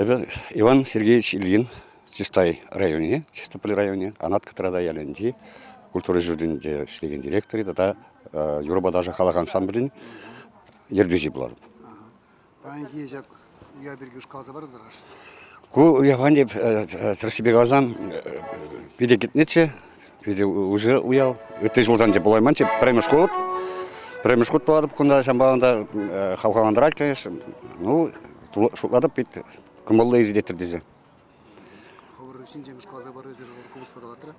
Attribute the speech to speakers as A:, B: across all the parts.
A: Эпӗ Иван Сергеевич Ильин, Чистай районӗ, Чистополь районӗ, Анат Кӑтрата ялӗнчи культура ҫуртӗнче ӗҫлекен директорӗ тата юрӑпа ташӑ халӑх ансамблӗн ертӳҫи пулатӑп.
B: Паянхи ҫак уяв пирки каласа парӑр-ха.
A: Ку уява тӗрӗссипе каласан питӗ кӗтнӗччӗ, питӗ уҫӑ уяв. Ытти ҫулсенче пулайманччӗ. Пӗрремӗш хут, пӗрремӗш хут пулатӑп кунта, ҫавӑнпа унта хавхалантарать, конечно. Ну, шутлатӑп пит кӑмӑллӑ иртеттӗр тесе.
B: Хӑвӑр ҫинчен каласа парӑр, эсир купӑспа калатрӑр.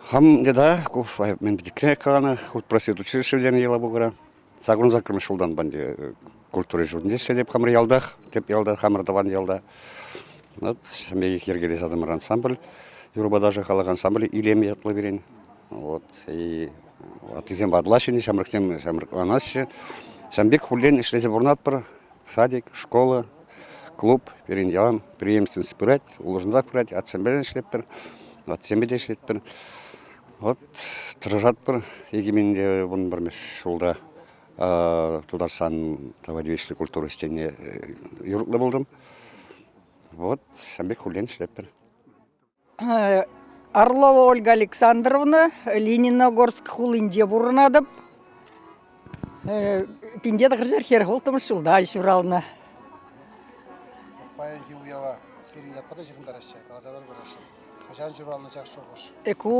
A: Хам да, ку мен пӗчӗкрех каланӑ, хут просвет училище Елабугӑра. Саккун саккӑрмӗш ҫултан панти культура ҫуртӗнче ӗҫлетӗп хамӑр ялтах, тӗп ялта, хамӑр тӑван ялта. Вот ҫемьех йӗркелесе тӑмӑр ансамбль, юрӑпа ташӑ халӑх ансамблӗ «Илем» ятлӑ пирӗн. Вот, и ваттисем ватӑлаҫҫӗ, ҫамрӑксем ҫамрӑкланаҫҫӗ. Ҫавӑн пек хуллен ӗҫлесе пурӑнатпӑр. Садик, школа, клуб пирӗн ялан преемственность пырать, улшӑнсах пырать. Атьсемпе ӗҫлетпӗр, ваттисемпе те ӗҫлетпӗр. Вот тӑрӑшатпӑр 2011 ҫулта Тутарстан тава тивӗҫлӗ культура ӗҫченне юрӑхлӑ пултӑм. Вот ҫавӑн пек хуллен ӗҫлетпӗр.
C: Орлова Ольга Александровна, Лениногорск хулинче пурӑнатӑп. Пинте тӑхӑрҫӗр хӗрӗх ҫулта ҫуралнӑ.
B: Паянхи уява сирӗн ятпа та ҫыхӑнтараҫҫӗ, каласа параҫҫӗ. Хӑҫан ҫуралнӑ ҫак шухӑш?
C: Ку,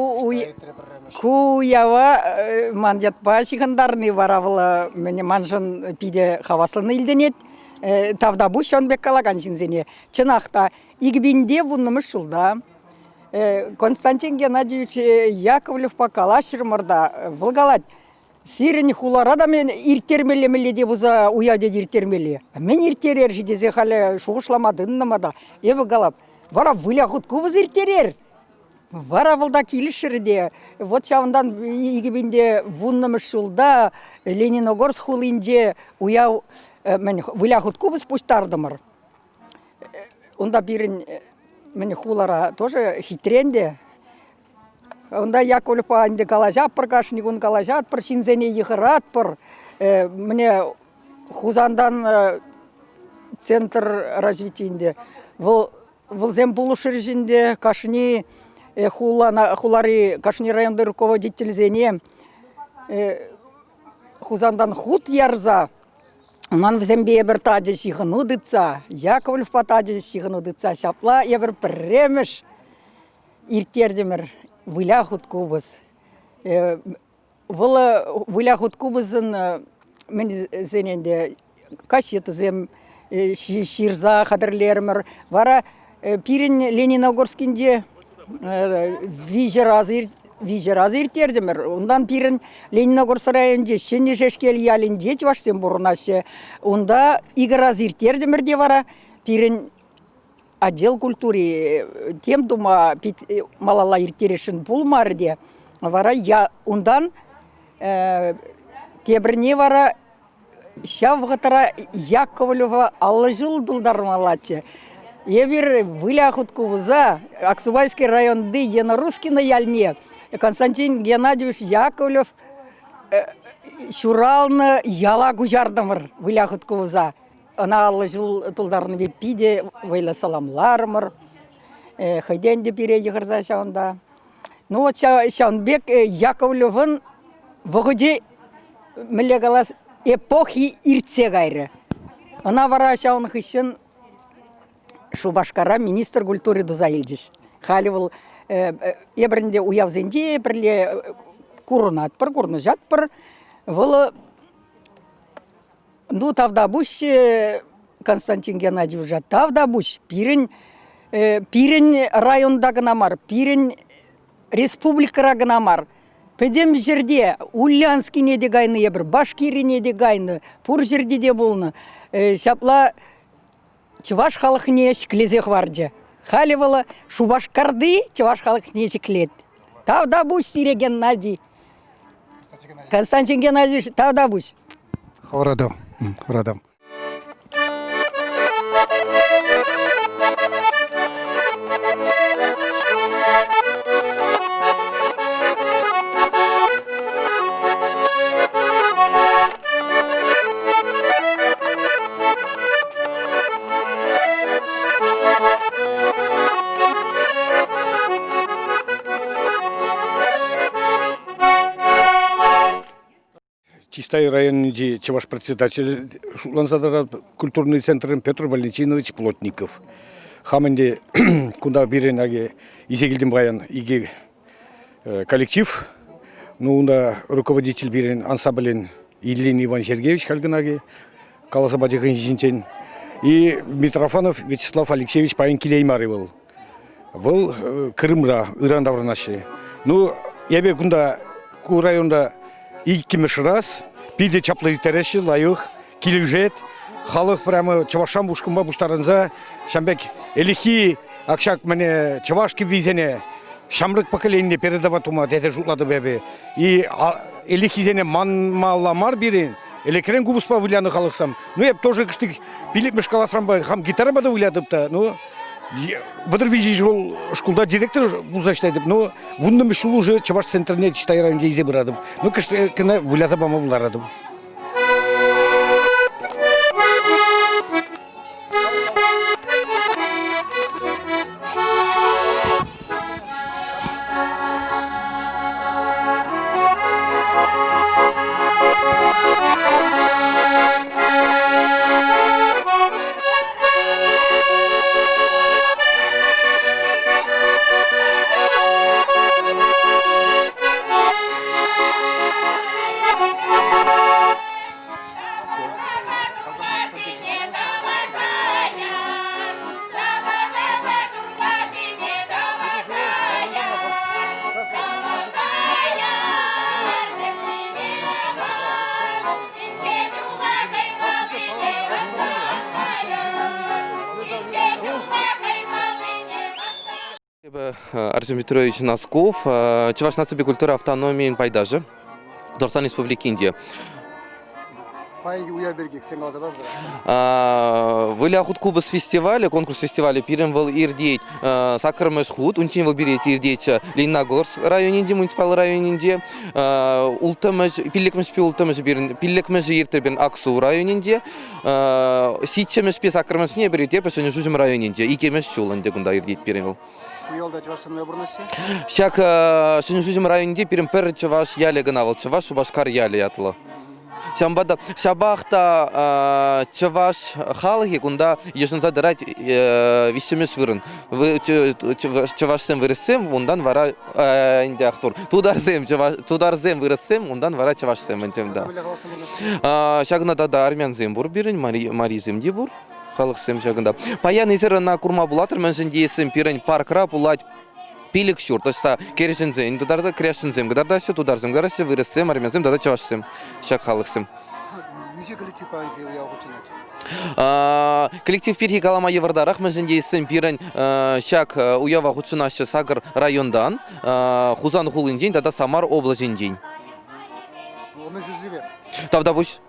C: ку уява ман ятпа ҫыхӑнтарни вара вӑл маншӑн питӗ хаваслӑн илтӗнет. Тавтапуҫ ҫавӑн пек калакан ҫынсене. Чӑнах та, 2010-мӗш ҫулта Константин Геннадьевич Яковлевпа калаҫрӑмӑр та, вӑл калать, сирӗн хулара та мен ирттермелле-мелле те пулса уяв тет ирттермелле. Мӗн ирттерер-ши тесе халӗ шухӑшлама тытӑнтӑмӑр та, эпӗ калап, вара выля хут купӑс ирттерер. Вара вӑл та килӗшрӗ те. Вот ҫавӑнтан 2010-мӗш ҫулта Лениногорск хулинче уяв мӗн выля хут купӑс пуҫтартӑмӑр. Унта пирӗн мӗн хулара тоже хитрен те. Унта Яковлевпа ӗнтӗ калаҫатпӑр, кашни кун калаҫатпӑр, ҫынсене йыхӑратпӑр. Мӗне Хусантан центр развитийӗнче вӑл вӑлсем пулӑшрӗҫ ӗнтӗ кашни хулана хулари кашни районти руководительсене Хусантан хут ярса Ман вӗсемпе эпир тачӑ ҫыхӑну тытса, Яковлевпа тачӑ ҫыхӑну тытса ҫапла эпир пӗрремӗш ирттертӗмӗр выля хут купӑс. Вӑл выля хут купӑсӑн мӗнсен ӗнтӗ кассетӑсем ҫырса хатӗрлерӗмӗр. Вара пирӗн Лениногорскинче виҫӗ раз виҫӗ раз ирттертӗмӗр. Унтан пирӗн Лениногорск районӗнче Ҫӗнӗ Шешкел ялӗнче чӑвашсем пурӑнаҫҫӗ. Унта икӗ раз ирттертӗмӗр те вара пирӗн отдел культури тем тума пит малалла ирттересшӗн пулмарӗ те. Вара я унтан тепӗрне вара Ҫав вӑхӑтра Яковлева 50 ҫул тултармаллаччӗ. Эпир выля хуткупӑса Аксубайский районти Енорускино ялне Константин Геннадьевич Яковлев ҫуралнӑ яла куҫартӑмӑр выля хуткупӑса. Ӑна 50 ҫул тултарнипе питӗ вӑйлӑ саламларӑмӑр. Хӑй те ӗнтӗ пире йыхӑрса ҫавӑнта. Ну вот ҫавӑн пек Яковлевӑн вӑхӑчӗ мӗнле калас, эпохи иртсе кайрӗ. Ӑна вара ҫавӑн хыҫҫӑн Шупашкара министр культуры туса илчӗҫ. Халӗ вӑл эпир ӗнтӗ уявсенче пӗрле курӑнатпӑр, курнӑҫатпӑр. Вӑл ну, тавтапуҫ Константин Геннадьевича, тавтапуҫ. Пирӗн, пирӗн районта кӑна мар, пирӗн республикӑра кӑна мар, пӗтӗм ҫӗрте Ульянскине те кайнӑ эпир, Башкирине те кайнӑ, пур ҫӗрте те пулнӑ. Ҫапла чӑваш халӑхне ҫӗклесе хӑварчӗ. Халӗ вӑл Шупашкарти чӑваш халӑхне ҫӗклет. Тавтапуҫ сире, Геннадий. Константин Геннадьевич, тавтапуҫ.
B: Хӑвӑратӑм, хӑвӑратӑм.
D: Чистай районӗнчи чӑваш председателӗ шутланса тӑрать культурный центрӑн Петр Валентинович Плотников. Хам ӗнтӗ кунта пирӗн аки илсе килтӗм паян икӗ коллектив. Ну, унта руководитель пирӗн ансамблӗн Ильин Иван Сергеевич халь кӑна каласа пачӗ хӑйӗн ҫинчен. И Митрофанов Вячеслав Алексеевич паян килеймарӗ вӑл. Вӑл Крымра ыран таврӑнаҫҫӗ. Ну, эпӗ кунта ку районта иккӗмӗш раз питӗ чаплӑ ирттереҫҫӗ, лайӑх, килӗшет. Халӑх прямо чӑвашран ушкӑнпа пуҫтарӑнса ҫавӑн пек ӗлӗкхи ак ҫак мӗне чӑваш кӗввисене ҫамрӑк поколение передавать тума тесе шутлатӑп эпӗ. И ӗлӗкхисене манмалла мар пирӗн. Ӗлӗкрен купӑспа вылянӑ халӑхсем. Ну, эп тоже кӑштик пилӗкмӗш класранпа хам гитарӑпа та вылятӑп та, ну, 33 ҫул шкулта директор пулса ӗҫлетӗп, но вуннӑмӗш ҫул уже Чӑваш центрне Читай районӗнче илсе пыратӑп. Ну, кӑна выляса пама пултаратӑп.
E: Эпӗ Артем Петрович Носков, Чӑваш наципе культура автономийӗн пайташӗ Тутарстан Республикинче.
B: Паянхи уяв пирки кӗскен каласа парӑр.
E: Выля хут купӑс фестивалӗ, конкурс фестивалӗ пирӗн вӑл иртет саккӑрмӗш хут. Унччен вӑл пире иртетчӗ Лениногорск районӗнче, муниципаллӑ районӗнче. Улттӑмӗш, пиллӗкмӗшпе улттӑмӗшӗ пирӗн, пиллӗкмӗшӗ иртрӗ пирӗн Аксу районӗнче. Ҫиччӗмӗшпе саккӑрмӗшне эпир иртетпӗр Ҫӗнӗ Шуҫӑм районӗнче. Иккӗмӗш ҫул ӗнтӗ кунта иртет пирӗн вӑл.
B: Ку ялта чӑвашсем мӗнле пурӑнаҫҫӗ?
E: Ҫак Ҫӗнӗ Шуҫӑм районӗнче пирӗн пӗр чӑваш ялӗ кӑна вӑл, Чӑваш Шупашкар ялӗ ятлӑ. Ҫавӑнпа та ҫапах та чӑваш халӑхӗ кунта йышӑнса тӑрать виҫҫӗмӗш вырӑн. Чӑвашсем вырӑссем, унтан вара ӗнтӗ ах тур, тутарсем, тутарсем вырӑссем, унтан вара чӑвашсем ӗнтӗ. Ҫакна тата армянсем пур пирӗн, марисем те пур халӑхсем ҫакӑнта. Паян эсир ӑна курма пулатӑр, мӗншӗн тесен пирӗн паркра пулать пилӗк ҫурт. Ӑҫта кӗрешӗнсен тутарта крешӗнсем кӑтартаҫҫӗ, тутарсем кӑтартаҫҫӗ, вырӑссем, армянсем тата чӑвашсем ҫак халӑхсем.
B: Миҫе коллектив паянхи уява хутшӑнать?
E: Коллектив пирки калама йывӑртарах, мӗншӗн тесен пирӗн ҫак уява хутшӑнаҫҫӗ сакӑр районтан, Хусан хулинчен тата Самар облаҫӗнчен.
B: Ӑнӑҫу сире.
E: Тавтапуҫ.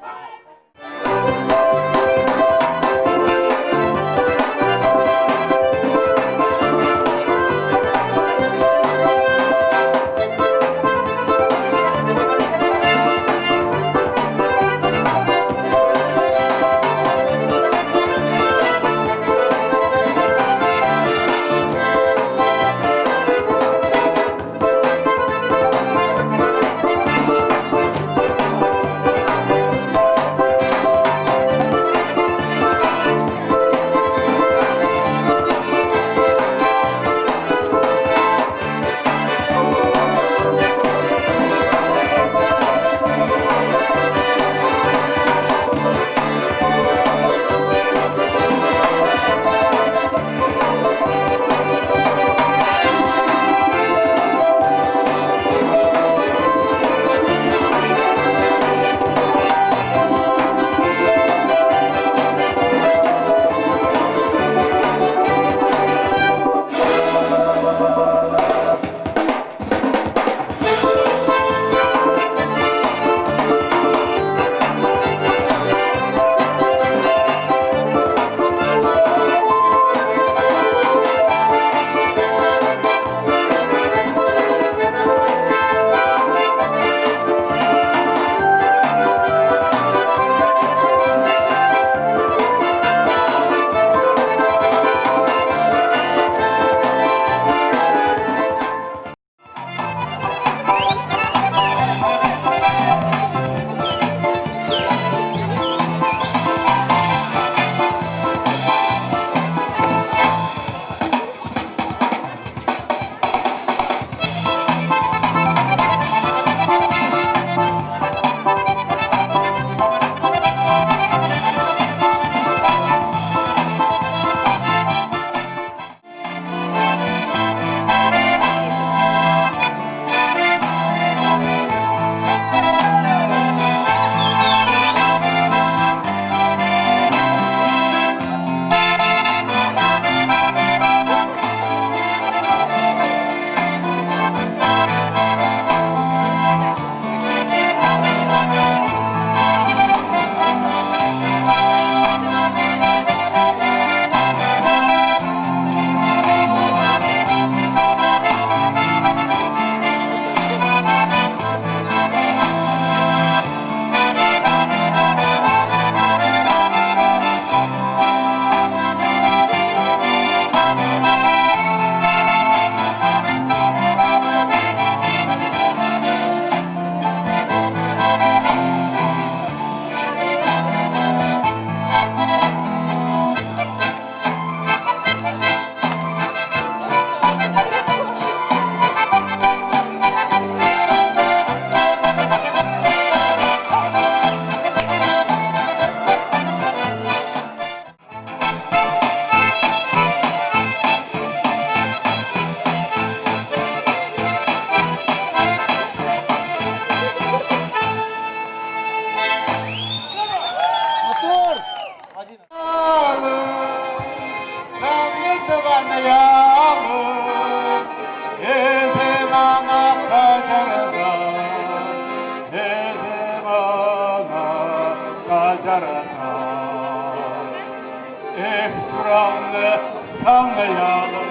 F: ялӑм,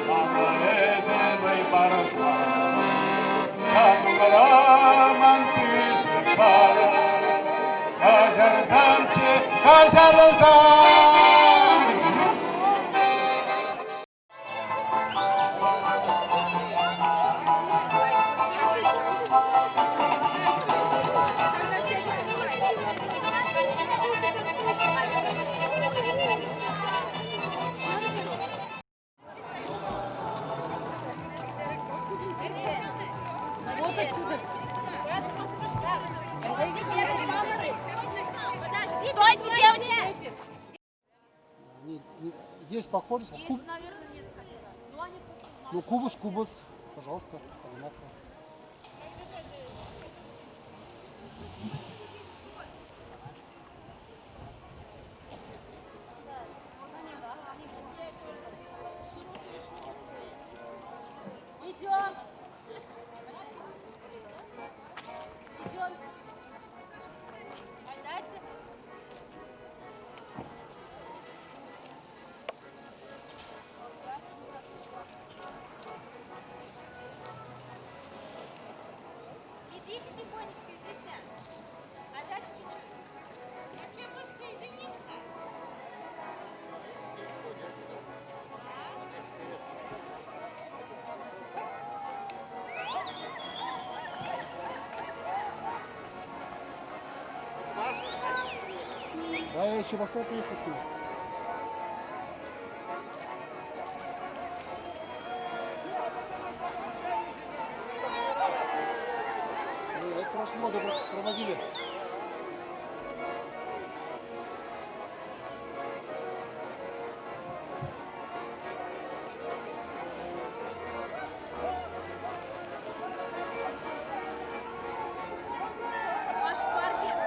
F: мана эсӗ вӑй парса. Катугра ман пысӑк парӑм, каҫарсамччӗ, каҫарсам.
G: Стойте, девочки!
B: Есть похожесть.
G: Есть, наверное, несколько. Ну, они просто
B: Ну, кубус, кубус, пожалуйста, одинаково.
G: Идем. Идем. Отдайте. Идите тихонечко, идите. Отдайте чуть-чуть. Зачем мы соединимся?
B: Да, я еще во приехать сюда. Ну, это в прошлом году провозили.
G: Ваш паркет.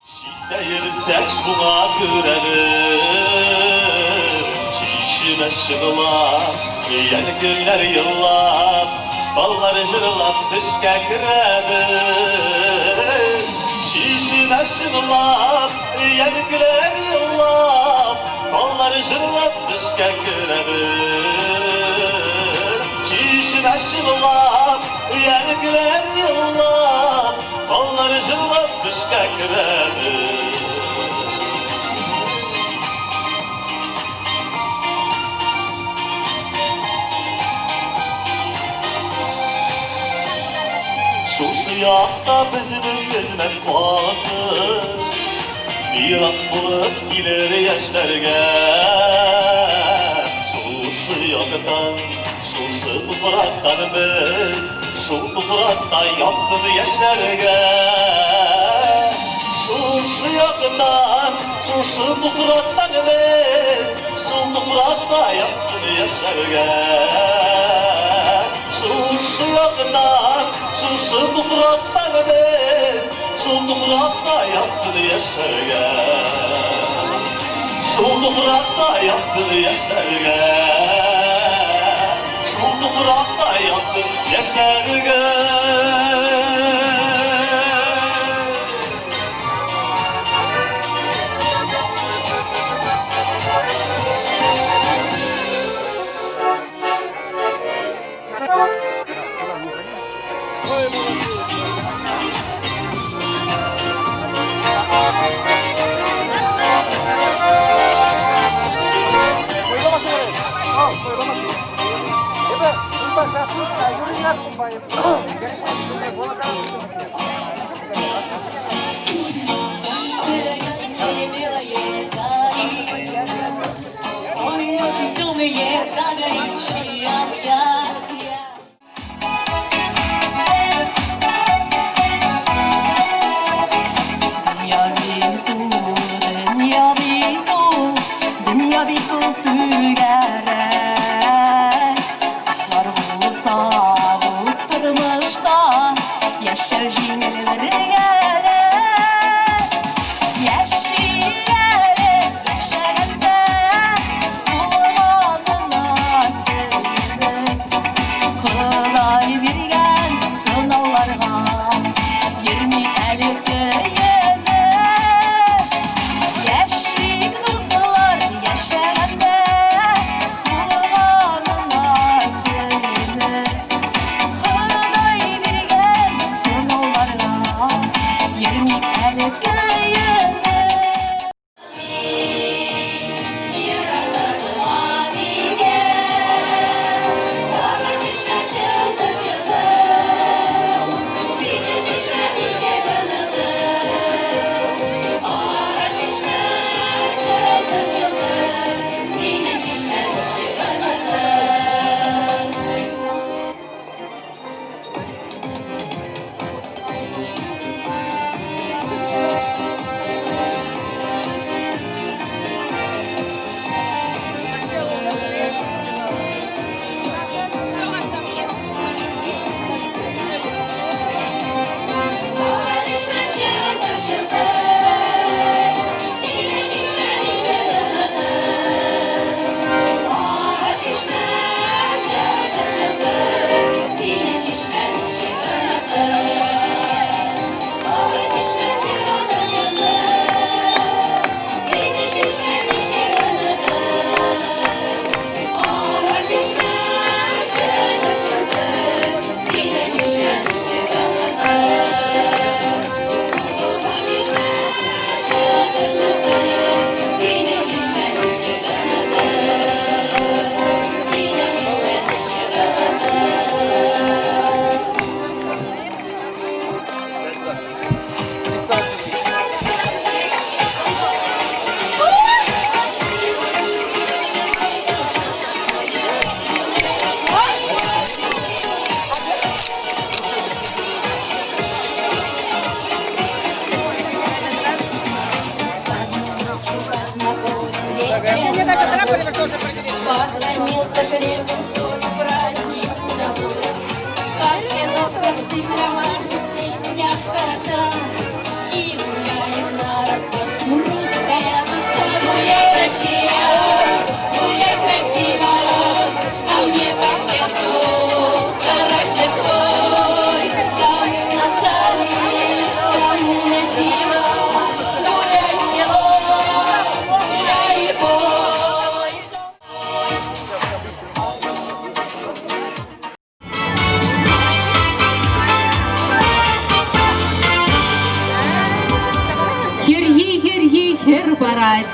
H: Читтә йөрсәк шуңа күрәдер, Чишмә чыгыла, Ял көннәр еллап, Баллар җырлап төшкә керәдер. Чишмә чыгыла, Ял көннәр еллап, Баллар җырлап төшкә керәдер. Чишмә чыгыла, Ял көннәр еллап, Баллар җырлап төшкә керәдер. Шушы Туфракта безнең хезмәт калсын, Мирас булып килер яшьләргә. Шушы яктан, шушы туфрактан без, Шул туфракта язсын яшәргә. Шушы яктан, шушы туфрактан без, Шул туфракта язсын яшәргә. Шушы яктан, шушы туфрактан без, Шул туфракта язсын яшәргә. Шул туфракта язсын яшәргә. Шул туфракта язсын яшәргә.
I: Хӗрхи-хӗрхи хӗр парать,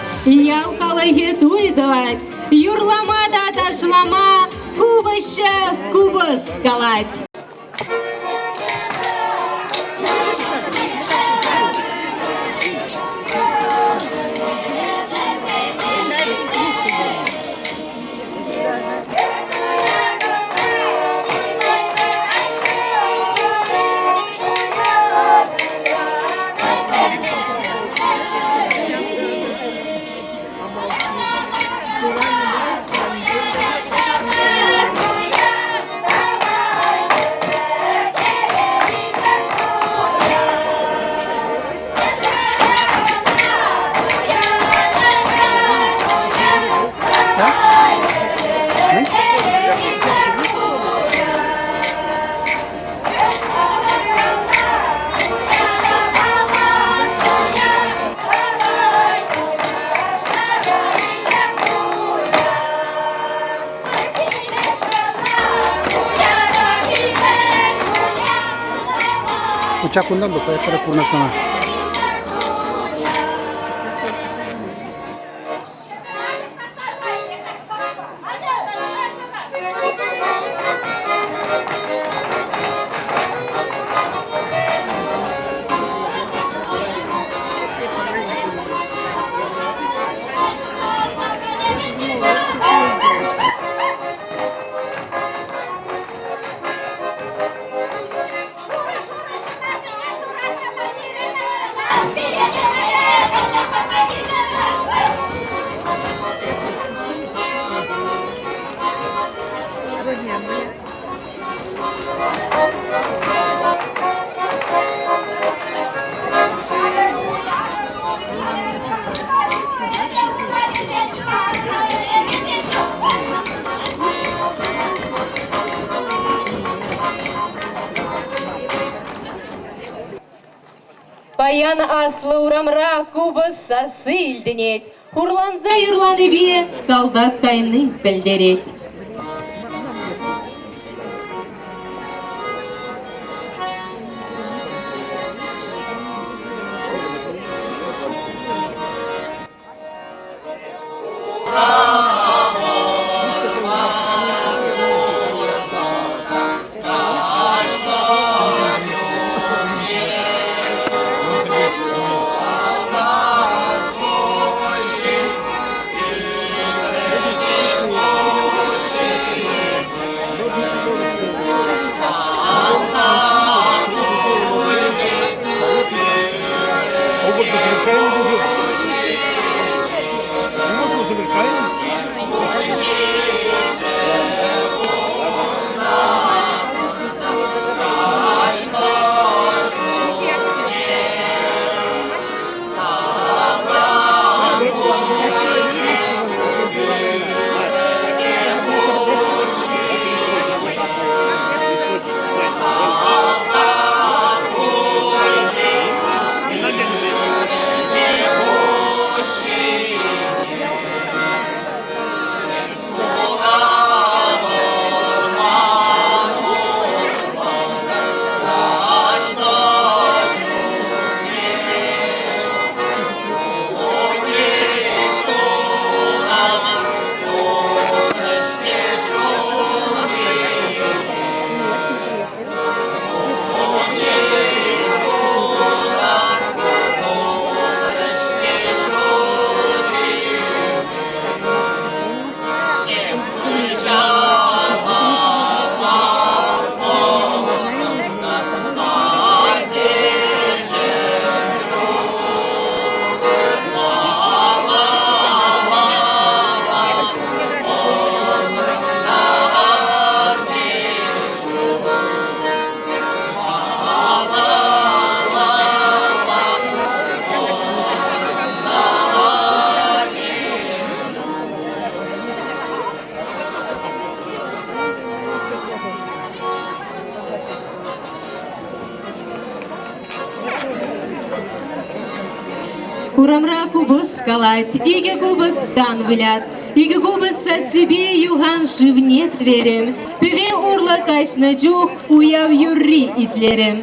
I: ял халӑхӗ туй тӑвать, юрлама та ташлама купӑсҫӑ купӑс калать.
B: Чаплӑнтан та лайӑхрах курӑнать сана.
I: Паян аслӑ урамра купӑс сасси илтӗнет. Хурланса юрланипе салтак кайни пӗлтерет. Урамра купӑс калать, икӗ купӑс тан вылять. Икӗ купӑс сассипе юхан шывне пӗверем. Пӗве урлӑ каҫнӑ чух уяв юрри итлерӗм.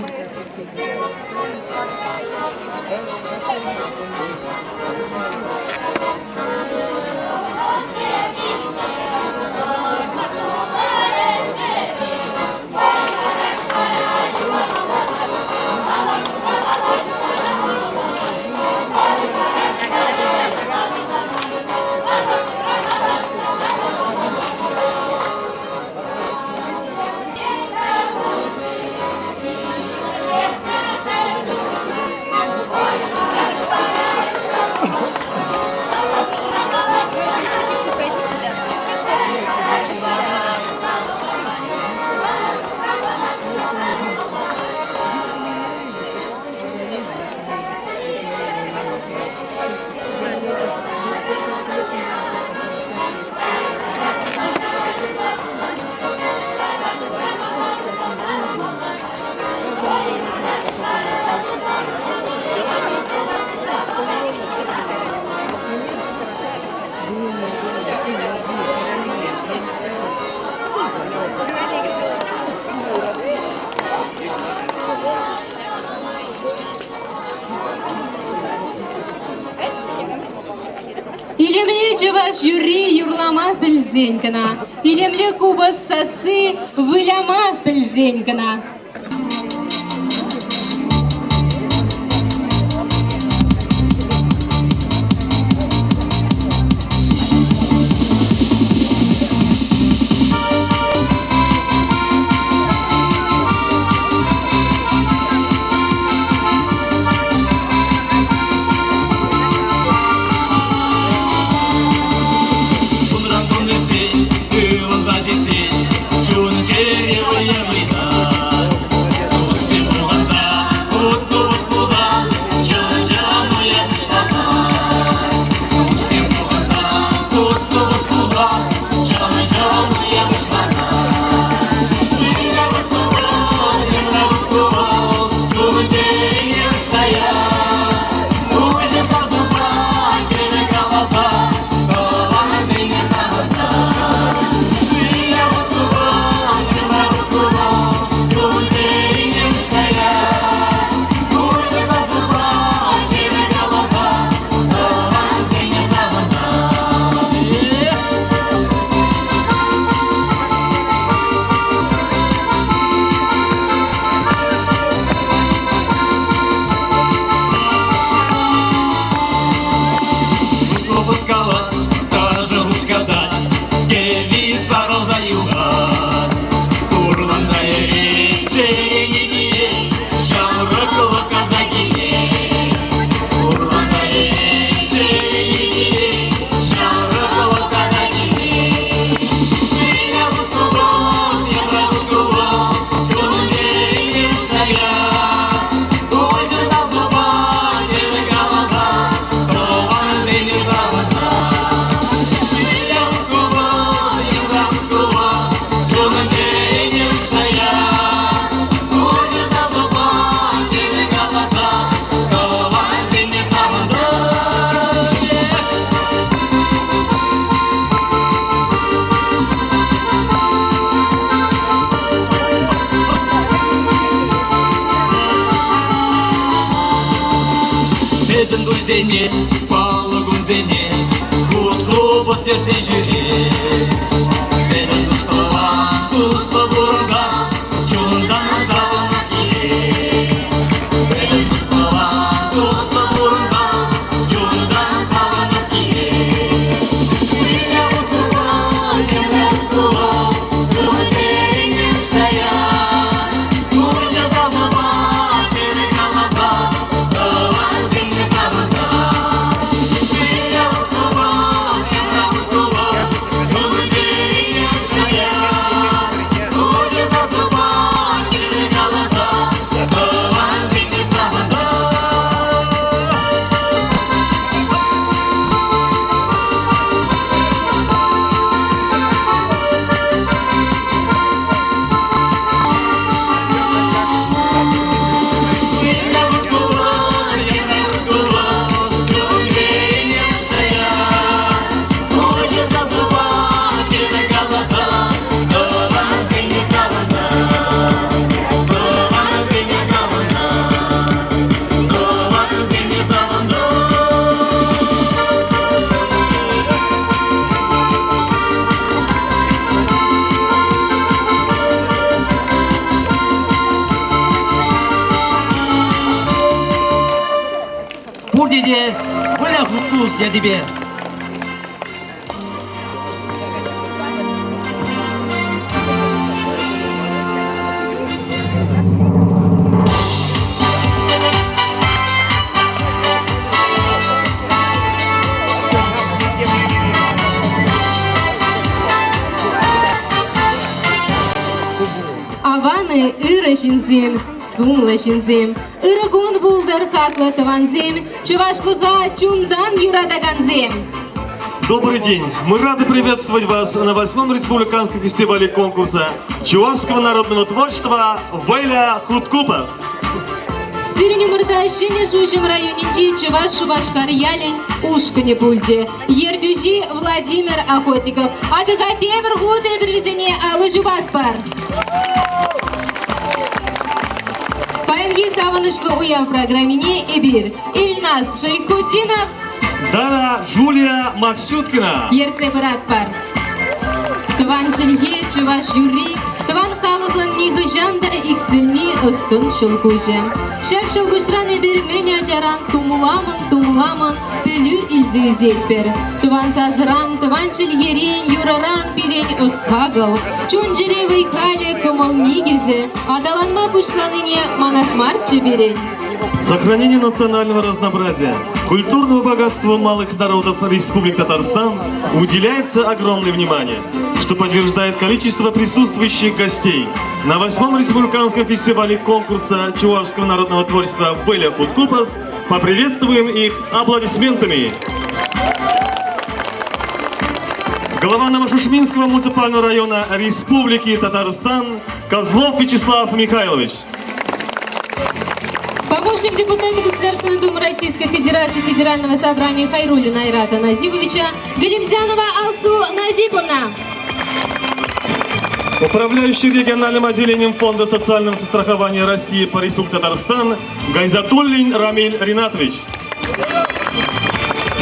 I: Илемлӗ чӑваш юрри юрлама пӗлсен кӑна, илемлӗ купӑс сасси выляма пӗлсен кӑна.
H: Унран кун иртсен, ывӑнса ҫитсен, чун-чӗре вӑйӗ выйнать. Туссем пухӑнса, хут-купӑс пулсан, чӑн-чӑн уяв пуҫланать. Туссем пухӑнса, хут-купӑс пулсан, чӑн-чӑн уяв пуҫланать. Выпускала, даже сказать, девица роза юга. Курланная речь, ҫамрӑклӑх казакине. Курланная речь, ҫамрӑклӑх казакине. Пӗтӗм туйсене, паллӑ кунсене хут-хупӑс ертсе ҫӳрет. Пӗтӗм туслӑ туслӑ пурӑнсан чунтан савӑнас килет. Пӗтӗм туслӑ туслӑ пурӑнсан чунтан савӑнас килет.
J: Пурте те Коля Хуттус ячӗпе.
I: Аван-и, ырӑ ҫынсем, сумлӑ ҫынсем. Ырӑ кун пултӑр, хаклӑ тӑвансем, чӑвашлӑха чунтан юратакансем.
K: Добрый день! Мы рады приветствовать вас на восьмом республиканском фестивале конкурса чувашского народного творчества «Вэля Хуткупас».
I: Сирӗн умӑрта Ҫӗнӗ Шуҫӑм районӗнчи Чӑваш Шупашкар ялӗн ушкӑнӗ пулчӗ. Ертӳҫи Владимир Охотников. Атьӑр-ха тепӗр хут эпир вӗсене алӑ ҫупатпӑр. Паянхи савӑнӑҫлӑ уяв программине эпир Ильназ Шайхутдинов.
K: Дана Джулия Максюткина.
I: Ертсе пыратпӑр. Тӑван чӗлхе, чӑваш юрри, тӑван халӑхӑн нихӑҫан та иксӗлми ӑс-тӑн ҫӑлкуҫӗ. Ҫак ҫӑлкуҫран эпир мӗн ачаран тумламӑн-тумламӑн пӗлӳ илсе ӳсетпӗр. Тӑван сасӑран, тӑван чӗлхерен, юрӑран пирӗн ӑс-хакӑл, чун-чӗре вӑй-халӗ, кӑмӑл никӗсӗ аталанма пуҫланине манас марччӗ пирӗн.
K: Сохранение национального разнообразия, культурного богатства малых народов Республики Татарстан уделяется огромное внимание, что подтверждает количество присутствующих гостей на восьмом республиканском фестивале конкурса чувашского народного творчества «Беля Хуткупас». Поприветствуем их аплодисментами. Глава Новошушминского муниципального района Республики Татарстан Козлов Вячеслав Михайлович.
I: Помощник депутата Государственной Думы Российской Федерации Федерального собрания Хайрулина Айрата Назибовича Галимзянова Алсу Назиповна.
K: Управляющий региональным отделением Фонда социального страхования России по Республике Татарстан Гайзатуллин Рамиль Ринатович.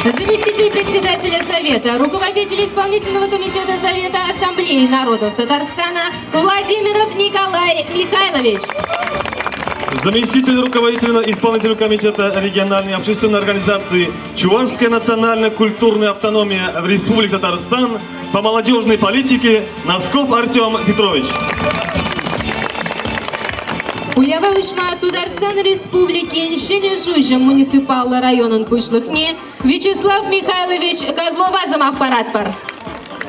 I: Заместитель председателя Совета, руководитель исполнительного комитета Совета Ассамблеи народов Татарстана Владимиров Николай Михайлович.
K: Заместитель руководителя исполнительного комитета региональной общественной организации Чувашская национально-культурная автономия в Республике Татарстан по молодежной политике Носков Артем Петрович.
I: Уява уҫма Тутарстан Республикин Ҫӗнӗ Шуҫӑм муниципаллӑ районӑн пуҫлӑхне Вячеслав Михайлович Козлова сӑмах паратпӑр.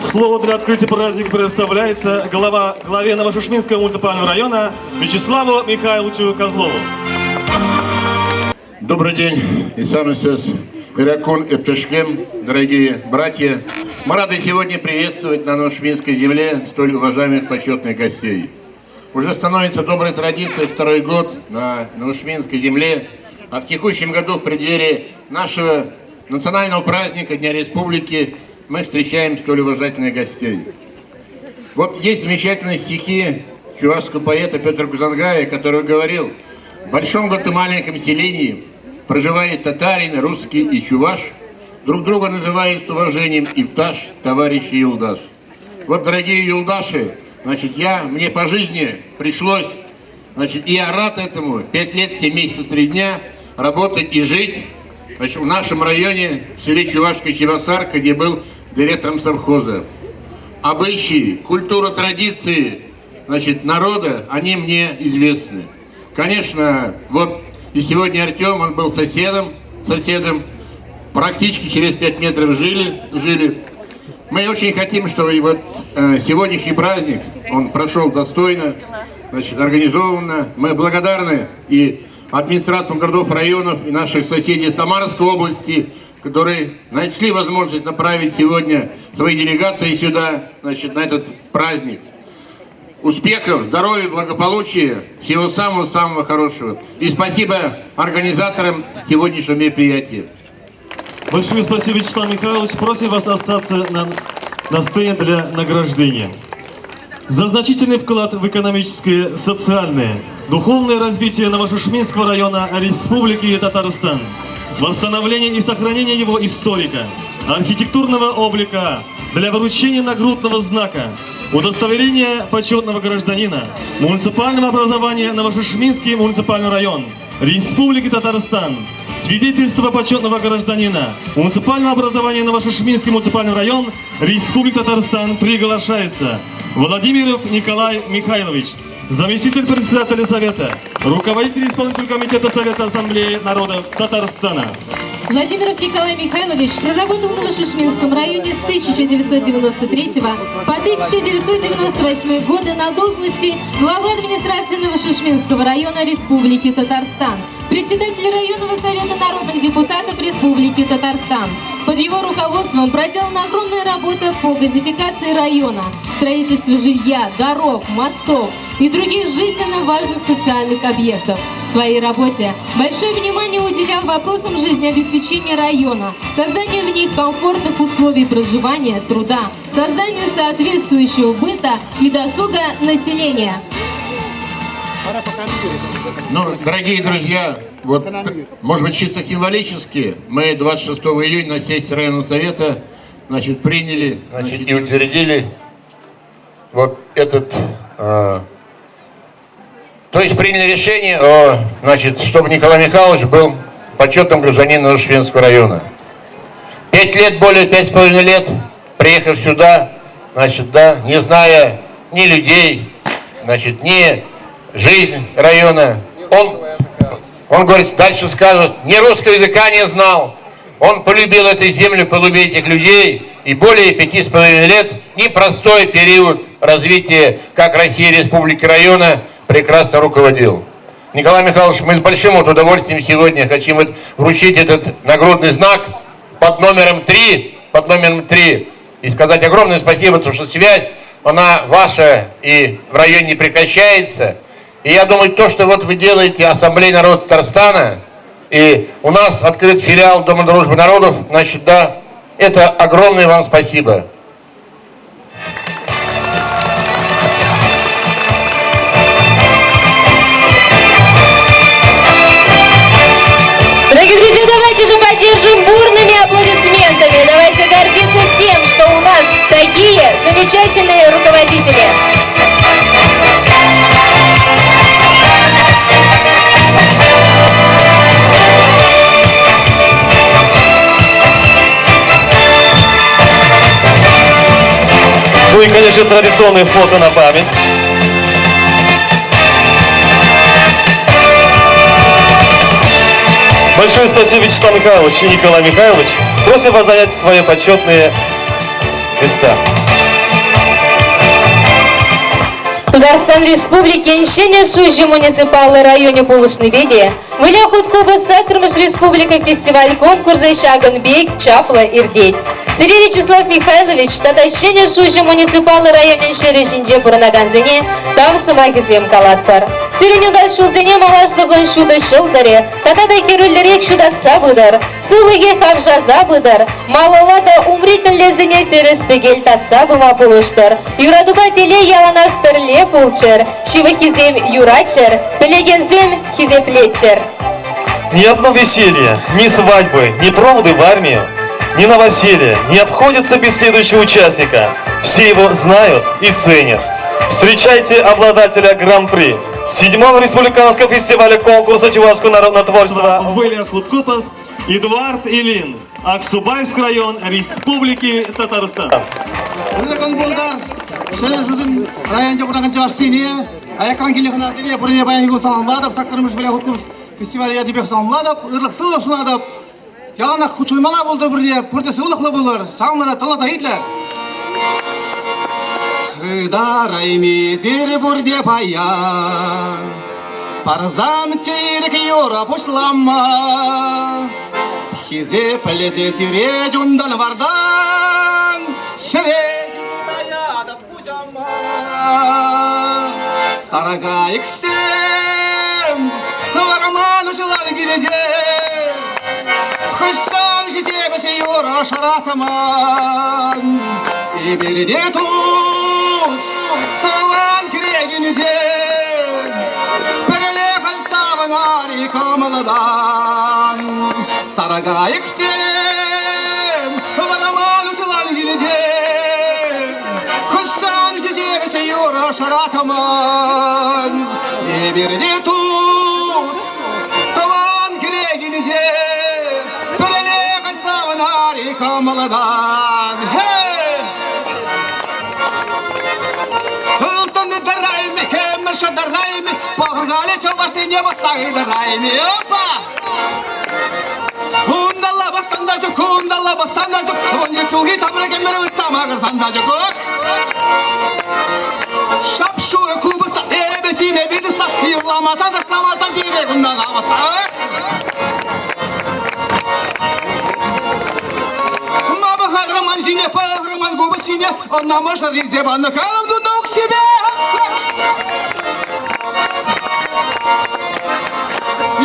K: Слово для открытия праздника предоставляется глава, главе Новошушминского муниципального района Вячеславу Михайловичу Козлову.
L: Добрый день, Исам Исус, Иракун и Пташкем, дорогие братья. Мы рады сегодня приветствовать на Новошминской земле столь уважаемых почетных гостей. Уже становится доброй традицией второй год на Новошминской земле, а в текущем году в преддверии нашего национального праздника Дня Республики мы встречаем столь уважательных гостей. Вот есть замечательные стихи чувашского поэта Петра Гузангая, который говорил, в большом вот и маленьком селении проживает татарин, русский и чуваш, друг друга называют с уважением Ипташ, товарищ и Юлдаш. Вот, дорогие юлдаши, значит, я, мне по жизни пришлось, значит, и я рад этому, пять лет, семь месяцев, три дня работать и жить, значит, в нашем районе, в селе Чувашка Чебасарка, где был директором совхоза. Обычаи, культура, традиции, значит, народа, они мне известны. Конечно, вот и сегодня Артем, он был соседом, соседом, практически через 5 метров жили, жили. Мы очень хотим, чтобы вот э, сегодняшний праздник, он прошел достойно, значит, организованно. Мы благодарны и администрациям городов, районов и наших соседей Самарской области, которые нашли возможность направить сегодня свои делегации сюда, значит, на этот праздник. Успехов, здоровья, благополучия, всего самого-самого хорошего. И спасибо организаторам сегодняшнего мероприятия.
K: Большое спасибо, Вячеслав Михайлович. Просим вас остаться на, на сцене для награждения. За значительный вклад в экономическое, социальное, духовное развитие Новошушминского района Республики Татарстан, восстановление и сохранение его историка, архитектурного облика, для вручения нагрудного знака, удостоверение почетного гражданина, муниципального образования Новошишминский муниципальный район, Республики Татарстан, свидетельство почетного гражданина, муниципального образования Новошишминский муниципальный район, Республики Татарстан приглашается Владимиров Николай Михайлович, заместитель председателя Совета, руководитель исполнительного комитета Совета Ассамблеи народов Татарстана.
I: Владимиров Николай Михайлович проработал в Новошишминском районе с 1993 по 1998 годы на должности главы администрации Новошишминского района Республики Татарстан, председатель районного совета народных депутатов Республики Татарстан. Под его руководством проделана огромная работа по газификации района, строительстве жилья, дорог, мостов и других жизненно важных социальных объектов. В своей работе большое внимание уделял вопросам жизнеобеспечения района, созданию в них комфортных условий проживания, труда, созданию соответствующего быта и досуга населения.
L: Ну, дорогие друзья, Вот, может быть, чисто символически, мы 26 июня на сессии районного совета, значит, приняли, значит, и утвердили вот этот, то есть приняли решение, о, значит, чтобы Николай Михайлович был почетным гражданином Новошвенского района. 5 лет, более 5,5 лет, приехав сюда, значит, да, не зная ни людей, значит, ни жизнь района, он говорит, дальше скажет, ни русского языка не знал. Он полюбил эту землю, полюбил этих людей. И более 5,5 лет, непростой период развития как России, Республики, района, прекрасно руководил. Николай Михайлович, мы с большим вот удовольствием сегодня хотим вот вручить этот нагрудный знак под номером 3, под номером 3, и сказать огромное спасибо, потому что связь, она ваша и в районе не прекращается. И я думаю, то, что вот вы делаете Ассамблея народа Татарстана, и у нас открыт филиал Дома дружбы народов, значит, да, это огромное вам спасибо.
I: Дорогие друзья, давайте же поддержим бурными аплодисментами. Давайте гордиться тем, что у нас такие замечательные руководители.
K: Ну и, конечно, традиционное фото на память. Большое спасибо, Вячеслав Михайлович и Николай Михайлович. Просим вас занять свои почетные места.
I: Тутарстан Республикин Ҫӗнӗ Шуҫӑм муниципаллӑ районӗ пулӑшнипе те Выля хут-купӑс саккӑрмӗш республика фестиваль-конкурсӗ ҫакӑн пек чаплӑ иртет. Сире Вячеслав Михайлович тата Ҫӗнӗ Шуҫӑм муниципаллӑ районӗн ҫӗрӗ ҫинче пурӑнакансене тав сӑмахӗсем калатпӑр. Сирӗн унта ҫулсене малашлӑхӑн ҫутӑ ҫӑлтӑрӗ тата та хӗрӳллӗрех ҫутатса пытӑр, сывлӑхӗ хавшаса пытӑр, малалла та умри тӗллевсене тӗрӗс-тӗкел татса пыма пулӑштӑр. Юратупа телей яланах пӗрле пулччӑр, ҫывӑххисем юратчӑр, пӗлекенсем хисеплеччӗр.
K: Ни одно веселье, ни свадьбы, ни проводы в армию, ни новоселье не обходится без следующего участника. Все его знают и ценят. Встречайте обладателя Гран-при 7-го республиканского фестиваля конкурса чувашского народного творчества Выля Хуткупас Эдуард Илин, Аксубайск район Республики Татарстан.
B: Ырӑ пултӑр. Ҫӗнӗ Шуҫӑм районӗнче пурӑнакан чӑвашсене, аякран килнӗ хӑнасене пурне паянхи кун саламлатӑп. Саккӑрмӗш Выля Хуткупас фестивале ячӗпех саламлатӑп, ырлӑх-сывлӑх сунатӑп. Яланах хутшӑнмалла пултӑр пурне, пурте сывлӑхлӑ пулӑр. Ҫавӑнпа та тӑлӑ та итлӗр. Ытарайми сире пурте паян, Парсам чирк юрӑ пуҫлама. Хисеплесе сире чунтан вартан, Ҫӗре таятӑп пуҫӑма. Саракайӑксем вӑрман уҫӑлан килте, Хӑҫан ҫиҫепӗҫ юрӑ шӑратман. Эпир те тус, тӑван кӗрекинче, Пӗрле халь савӑнар-и кӑмӑлтан. Саракайӑксем вӑрман уҫӑлан килте, Хӑҫан ҫиҫепӗҫ юрӑ шӑратман. Эпир те тус, тӑван кӗрекинче, Пӗрле халь савӑнар-и кӑмӑлтан. Хей! Ылтӑн тӑрайми, кӗмӗл шӑтӑрайми, пӑхӑр-халӗ чӑвашсене пӑсса ыйтӑрайми. Опа! Кунталла пӑхсан та ҫук, кунталла пӑхсан та ҫук, 17 ҫулхи ҫамрӑк ӗмӗр выртса макӑрсан та ҫук. Шап-шурӑ купӑста, эпӗ ҫиме питӑста, юрламасан, ташламасан пире кунтан авӑста. Ма пӑхарӑм ман ҫине, пӑхрӑм ман купӑс ҫине, ӑна мӑшӑр илсе панӑ калӑм тунӑ укҫипе.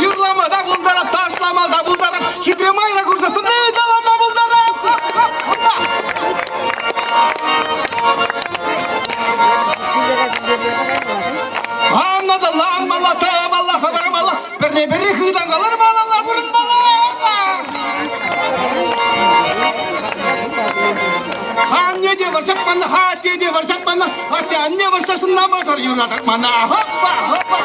B: Юрлама та пултарап, ташлама та пултарап, хитре майра курсассӑн ыталама пултарап. Анна да ланмалла, тӑмалла, хӑвармалла, пӗрне-пӗри хытанкалар. мана. Атте-анне вӑрҫасшӑн намӑсӑр юратать мана. Хоппа, хоппа.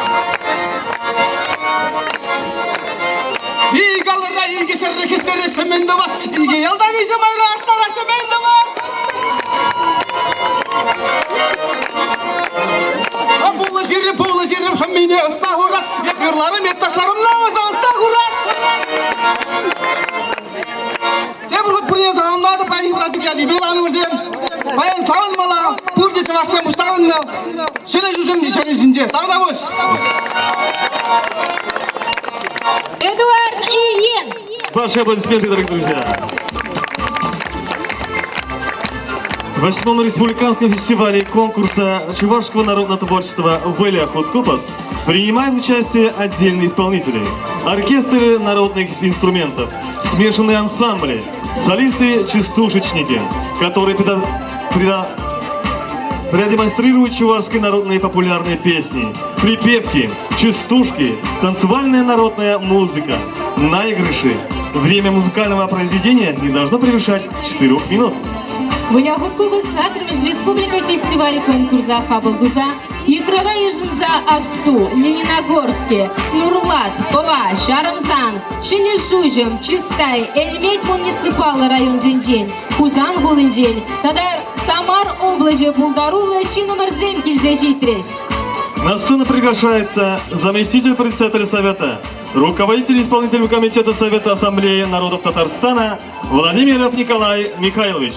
B: Ик алӑра икӗ ҫӗрре хӗстереҫҫӗ мӗн тӑвас? Икӗ ялта виҫӗ майра аштараҫҫӗ мӗн тӑвас? Пулӑ ҫирӗм, пулӑ ҫирӗм, шӑммине ӑста хурас. Эп юрларӑм, эп ташларӑм, намӑса ӑста хурас. Тепӗр хут пурне саламлатӑп паянхи праздник ячӗпе ланӑвӗсем. Паян савӑнмалла, пурте чӑвашсем пуҫтарӑннӑ. Ҫӗнӗ ҫулсем те ҫӗрӗ ҫинче. Тавтапуҫ!
I: Эдуард Ильин!
K: Ваши аплодисменты, дорогие друзья. В восьмом республиканском фестивале конкурса чувашского народного творчества «Выля Хуткупас» принимают участие отдельные исполнители, оркестры народных инструментов, смешанные ансамбли, солисты-частушечники, которые предо... Предо... продемонстрируют чувашские народные популярные песни, припевки, частушки, танцевальная народная музыка, наигрыши. Время музыкального произведения не должно превышать 4 минут.
I: Выля хуткупӑс саккӑрмӗш республика фестиваль конкурса хапӑл туса Йыхрава йышӑнса Аксу, Лениногорски, Нурлат, Пӑва, Ҫарӑмсан, Ҫӗнӗ Шуҫӑм, Чистай, Элмет муниципаллӑ районсенчен, Хусан хулинчен тата Самар облаҫӗ пултаруллӑ ҫыннӑмӑрсем килсе ҫитрӗҫ.
K: На сцену приглашается заместитель председателя Совета, руководитель исполнительного комитета Совета Ассамблеи народов Татарстана Владимиров Николай Михайлович.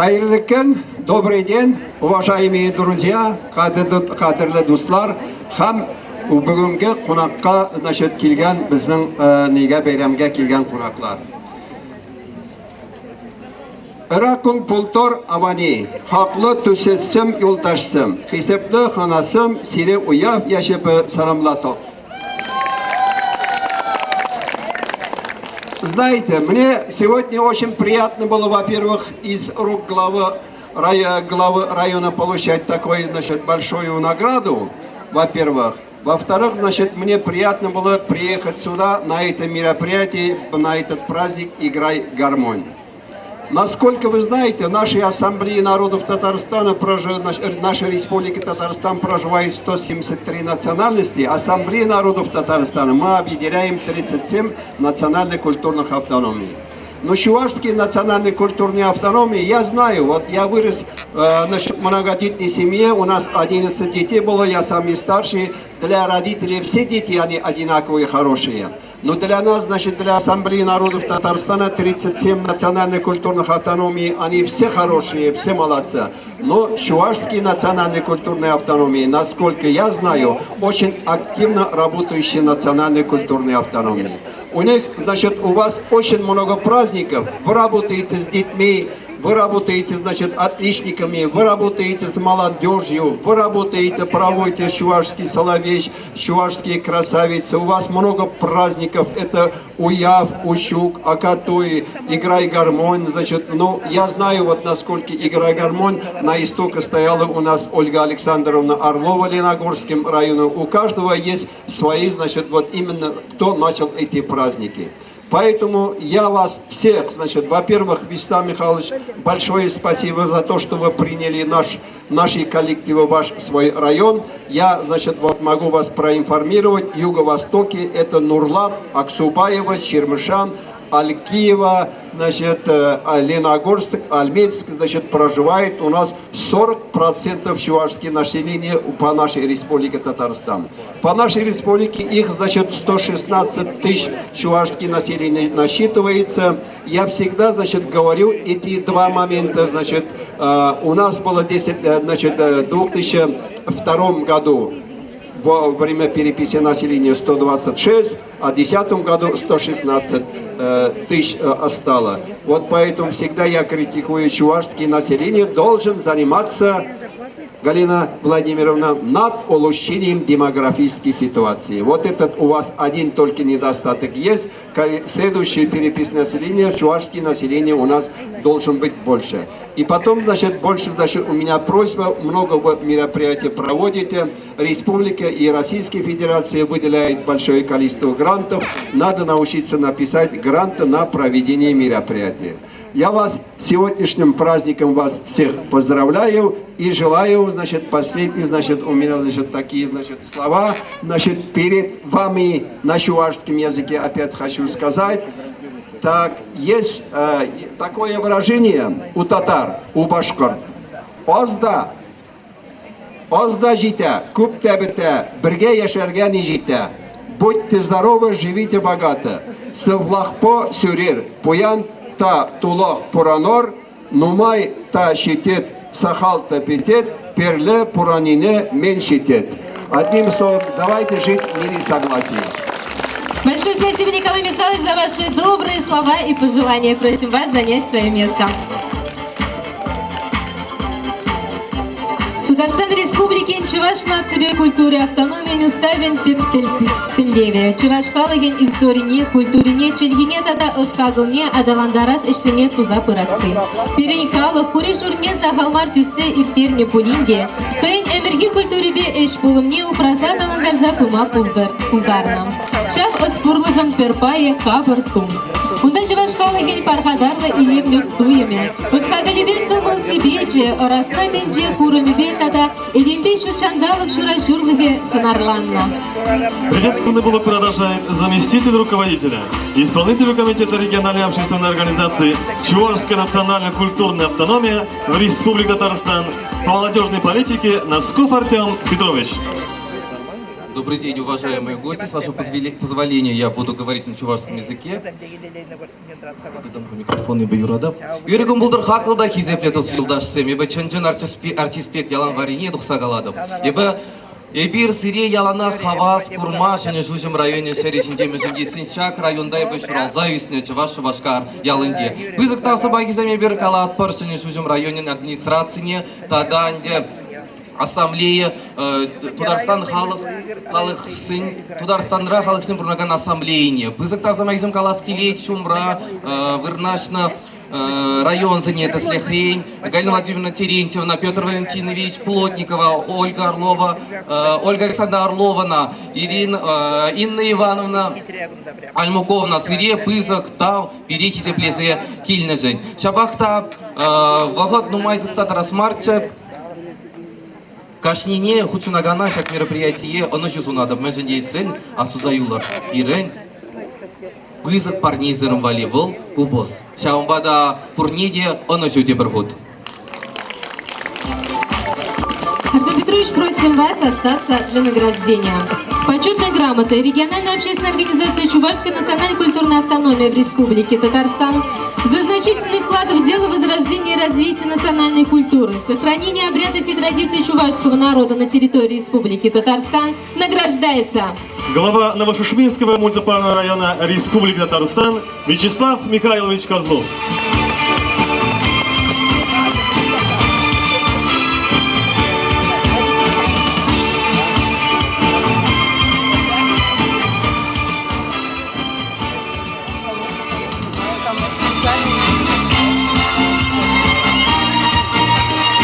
M: Хәерле көн, добрый день, уважаемые друзья, кадерле дуслар һәм бүгенге кунакка, значит, килгән безнең нигә бәйрәмгә килгән кунаклар. Ыракун пултор авани, хаклы төсесем юлташсым, хисепле ханасым, сире уяв яшепе саламлаток. Знаете, мне сегодня очень приятно было, во-первых, из рук главы, главы района получать такую, значит, большую награду, во-первых. Во-вторых, значит, мне приятно было приехать сюда на это мероприятие, на этот праздник «Играй гармонь». Насколько вы знаете, в нашей Ассамблее народов Татарстана, в нашей Республике Татарстан проживает 173 национальности. Ассамблея народов Татарстана мы объединяем 37 национальных культурных автономий. Но чувашские национальные культурные автономии, я знаю, вот я вырос э, значит, в многодетной семье, у нас 11 детей было, я самый старший. Для родителей все дети, они одинаковые хорошие. Но для нас, значит, для Ассамблеи народов Татарстана 37 национальных культурных автономий, они все хорошие, все молодцы. Но чувашские национальные культурные автономии, насколько я знаю, очень активно работающие национальные культурные автономии. У них, значит, у вас очень много праздников, вы работаете с детьми, вы работаете, значит, отличниками, вы работаете с молодежью, вы работаете, проводите чувашский соловей, чувашские красавицы. У вас много праздников. Это Уяв, Учук, Акатуи, Играй гармонь, значит, ну, я знаю вот насколько Играй гармонь на истоке стояла у нас Ольга Александровна Орлова Леногорским районом. У каждого есть свои, значит, вот именно кто начал эти праздники. Поэтому я вас всех, значит, во-первых, Вячеслав Михайлович, большое спасибо за то, что вы приняли наш, наши коллективы, ваш свой район. Я, значит, вот могу вас проинформировать, Юго-Востоке это Нурлат, Аксубаева, Чермышан, Алькиева, значит, э, Леногорск, Альметьевск, значит, проживает у нас 40% чувашских населения по нашей республике Татарстан. По нашей республике их, значит, 116 тысяч чувашских населения насчитывается. Я всегда, значит, говорю эти два момента, значит, э, у нас было 10, э, значит, в 2002 году во время переписи населения 126, а в 2010 году 116 э, тысяч э, остало. Вот поэтому всегда я критикую чувашское население, должен заниматься Галина Владимировна, над улучшением демографической ситуации. Вот этот у вас один только недостаток есть. Следующий перепись населения, чувашское население у нас должен быть больше. И потом, значит, больше, значит, у меня просьба, много мероприятий проводите, республика и Российская Федерация выделяет большое количество грантов, надо научиться написать гранты на проведение мероприятий. Я вас сегодняшним праздником вас всех поздравляю и желаю, значит, последние, значит, у меня, значит, такие, значит, слова, значит, перед вами на чувашском языке опять хочу сказать. Так, есть э, такое выражение у татар, у башкорт. Аз да, аз да җитә, күп тә бетә, бергә яшәргә ни җитә. Будьте здоровы, живите богато. Сывлӑхпа ҫӳрер, пуян та тулӑх пурӑнӑр, нумай та ҫитет, сахал та пӗтет, пӗрле пурӑннине мӗн ҫитет. Одним словом, давайте жить в мире согласии.
I: Большое спасибо, Николай Михайлович, за ваши добрые слова и пожелания. Просим вас занять свое место. Тутарстан Республикин Чӑваш наципе культура автономийӗн уставӗн тӗп тӗллевӗ чӑваш халӑхӗн историне, культурине, чӗлхине тата ӑс-хакӑлне аталантарас ӗҫсене туса пырасси. Пирӗн халӑх хури-шурне сахал мар тӳссе ирттернӗ пулин те, хӑйӗн ӗмӗрхи культурипе ӗҫ пулӑмне упраса аталантарса пыма пултарнӑ. Ҫав ӑс-пурлӑхӑн пӗр пайӗ капӑр тум. Унта чӑваш халӑхӗн пархатарлӑ илемлӗх туйӑмӗ, ӑс-хакӑлӗпе кӑмӑл-сипечӗ, ӑрасна тӗнче курӑмӗпе тата этемпе ҫут ҫанталӑк ҫураҫурлӑхӗ сӑнарланнӑ.
K: Приветственный блок продолжает заместитель руководителя, исполнителю комитета региональной общественной организации Чувашская национально-культурная автономия в Республике Татарстан по молодежной политике Носков Артем Петрович.
E: Добрый день, уважаемые гости. С вашего позволения я буду говорить на чувашском языке. Микрофон юрада. Ырӑ кун пултӑр хаклӑ та хисеплӗ тус-юлташсем. Эпӗ чӑн-чӑн артист пек ялан варрине тухса калатӑп. Эпӗ Эпир сире яланах хавас курма Ҫӗнӗ Шуҫӑм районӗн ҫӗрӗ ҫинче мӗншӗн тесен ҫак районта эпӗ ҫуралса ӳснӗ Чӑваш Шупашкар ялӗнче. Пысӑк тав сӑмахӗсем эпир калатпӑр Ҫӗнӗ Шуҫӑм районӗн администрацине тата ӗнтӗ ассамблея Тутарстан халӑх халӑхсен Тутарстанра халӑхсем пурӑнакан ассамблейине пысӑк тав сӑмахӗсем калас килет ҫумра вырнаҫнӑ районсене тӗслӗхрен Галина Владимировна Терентьевна, Петр Валентинович Плотникова, Ольга Орлова, Ольга Александровна Орлована, Ирина, Инна Ивановна Альмуковна сире пысӑк тав пире хисеплесе килнӗшӗн. Ҫапах та вӑхӑт нумай тытса тӑрас марччӗ. Кашнине хутшӑнакана ҫак мероприятие ӑнӑҫу сунатӑп, мӗншӗн тесен астуса юлӑр, пирӗн пысӑк парнесӗрӗм валли вӑл купӑс. Ҫавӑнпа та пурне те ӑнӑҫу тепӗр хут.
I: Артем Петрович, просим вас остаться для награждения. Почетной грамотой региональной общественной организации Чувашская национально-культурная автономия в Республике Татарстан за значительный вклад в дело возрождения и развития национальной культуры, сохранения обрядов и традиций чувашского народа на территории Республики Татарстан награждается
K: Глава Новошушминского муниципального района Республики Татарстан Вячеслав Михайлович Козлов.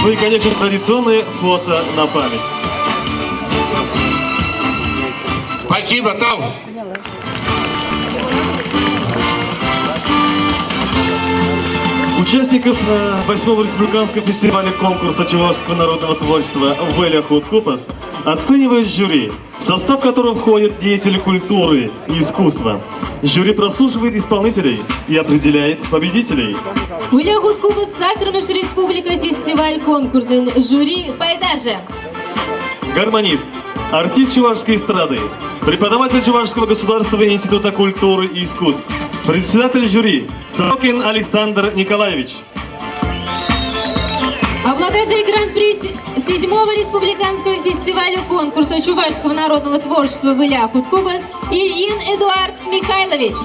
K: Ну и, конечно, традиционные фото на память.
L: Спасибо, Тав.
K: Участников 8-го республиканского фестиваля конкурса чувашского народного творчества «Веля Хуткупас» оценивает жюри, в состав которого входят деятели культуры и искусства. Жюри прослушивает исполнителей и определяет победителей.
I: Выля Хуткупас саккӑрмӗш республика фестиваль конкурсӗн жюри пайташӗ.
K: Гармонист, артист чувашской эстрады, преподаватель Чувашского государственного института культуры и искусств, председатель жюри Сорокин Александр Николаевич.
I: Обладатель гран-при седьмого республиканского фестиваля конкурса чувашского народного творчества «Выля Хуткубас» Ильин Эдуард Михайлович.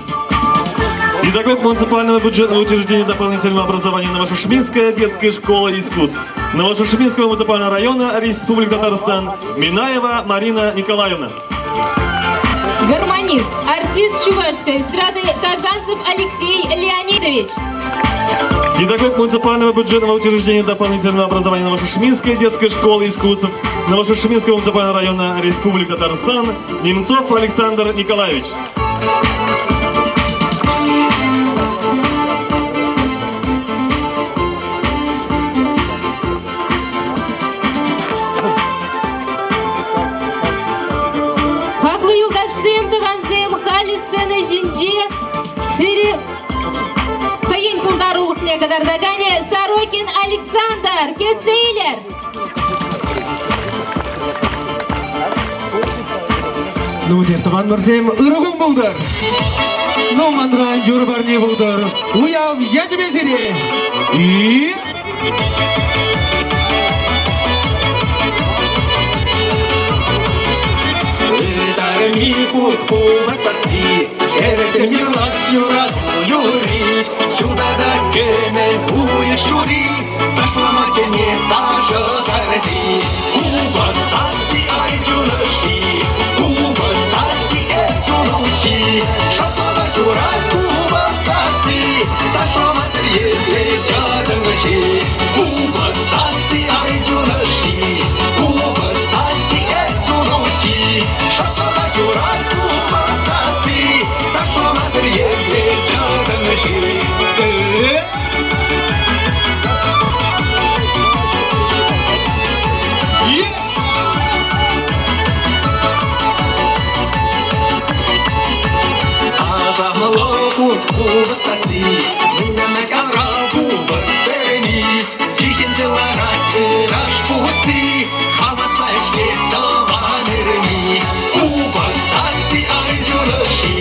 K: Педагог муниципального бюджетного учреждения дополнительного образования Новошушминская детская школа искусств Новошушминского муниципального района Республики Татарстан Минаева Марина Николаевна.
I: Гармонист, артист чувашской эстрады Казанцев Алексей Леонидович.
K: Педагог муниципального бюджетного учреждения дополнительного образования Новошушминской детской школы искусств Новошушминского муниципального района Республики Татарстан Немцов Александр Николаевич.
I: Хаклӑ юлташсем, тӑвансем, халӗ сцена ҫинче сире хӑйӗн пултарулӑхне кӑтартаканӗ Сорокин Александр. Кӗтсе илӗр!
B: Ну, тӑванӑмӑрсем, ырӑ кун пултӑр! Ну, манран юрӑ парне пултӑр. Уяв ячӗпе сире! И...
H: Ытарми хут купӑс сасси, хӗрсем юрлас юрату юрри, ҫутатать кӗмӗл уйӑх ҫути, ташлама чӗнет ташӑ карти. Купӑс сасси ай чун ӑшши, купӑс сасси эп чун уҫҫи, шӑплӑха ҫурать купӑс сасси, ташламасӑр епле чӑтӑн-ши? Купӑс сасси ай чун ӑшши, купӑс сасси эп чун уҫҫи, шӑплӑха ҫурать купӑс сасси, ташламасӑр епле чӑтӑн-ши? Асамлӑ хут купӑс сасси, мӗн ара купӑс тени, чӳхенсе ларать ыраш пусси, хаваспа ӗҫлет тӑван эрни. Купӑс сасси ай чун ӑшши,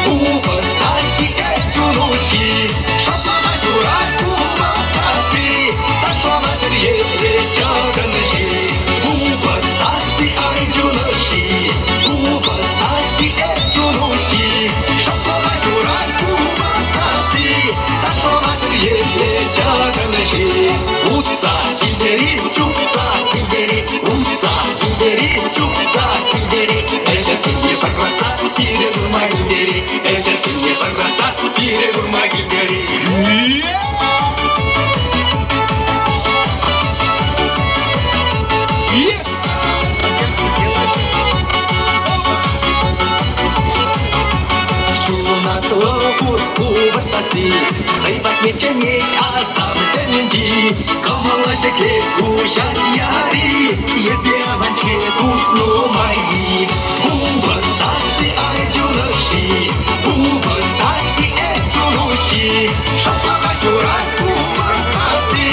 H: купӑс сасси эп чун уҫҫи, шӑплама ҫурать купӑс сасси, ташламасӑр епле чӑтӑн-ши? Купӑс сасси ай чун ӑшши, купӑс сасси эп чун уҫҫи, шӑплама ҫурать купӑс сасси, ташламасӑр епле чӑтӑн-ши? Утса килтери, чупса килтери, утса килтери, чупса килтери, ӗҫӗсене пӑрласа пире курма килтери, ӗҫӗсене пӑрласа пире курма килтери. Ҫунатлӑ хут купӑс сасси хӑй патне чӗнет асам тӗнчи. Кӑмӑла ҫӗклет уҫать яри, епле аван-ҫке тус нумаййи. Купӑс сасси ай чун ӑшши, купӑс сасси эп чун уҫҫи. Шӑплӑха ҫурать купӑс сасси,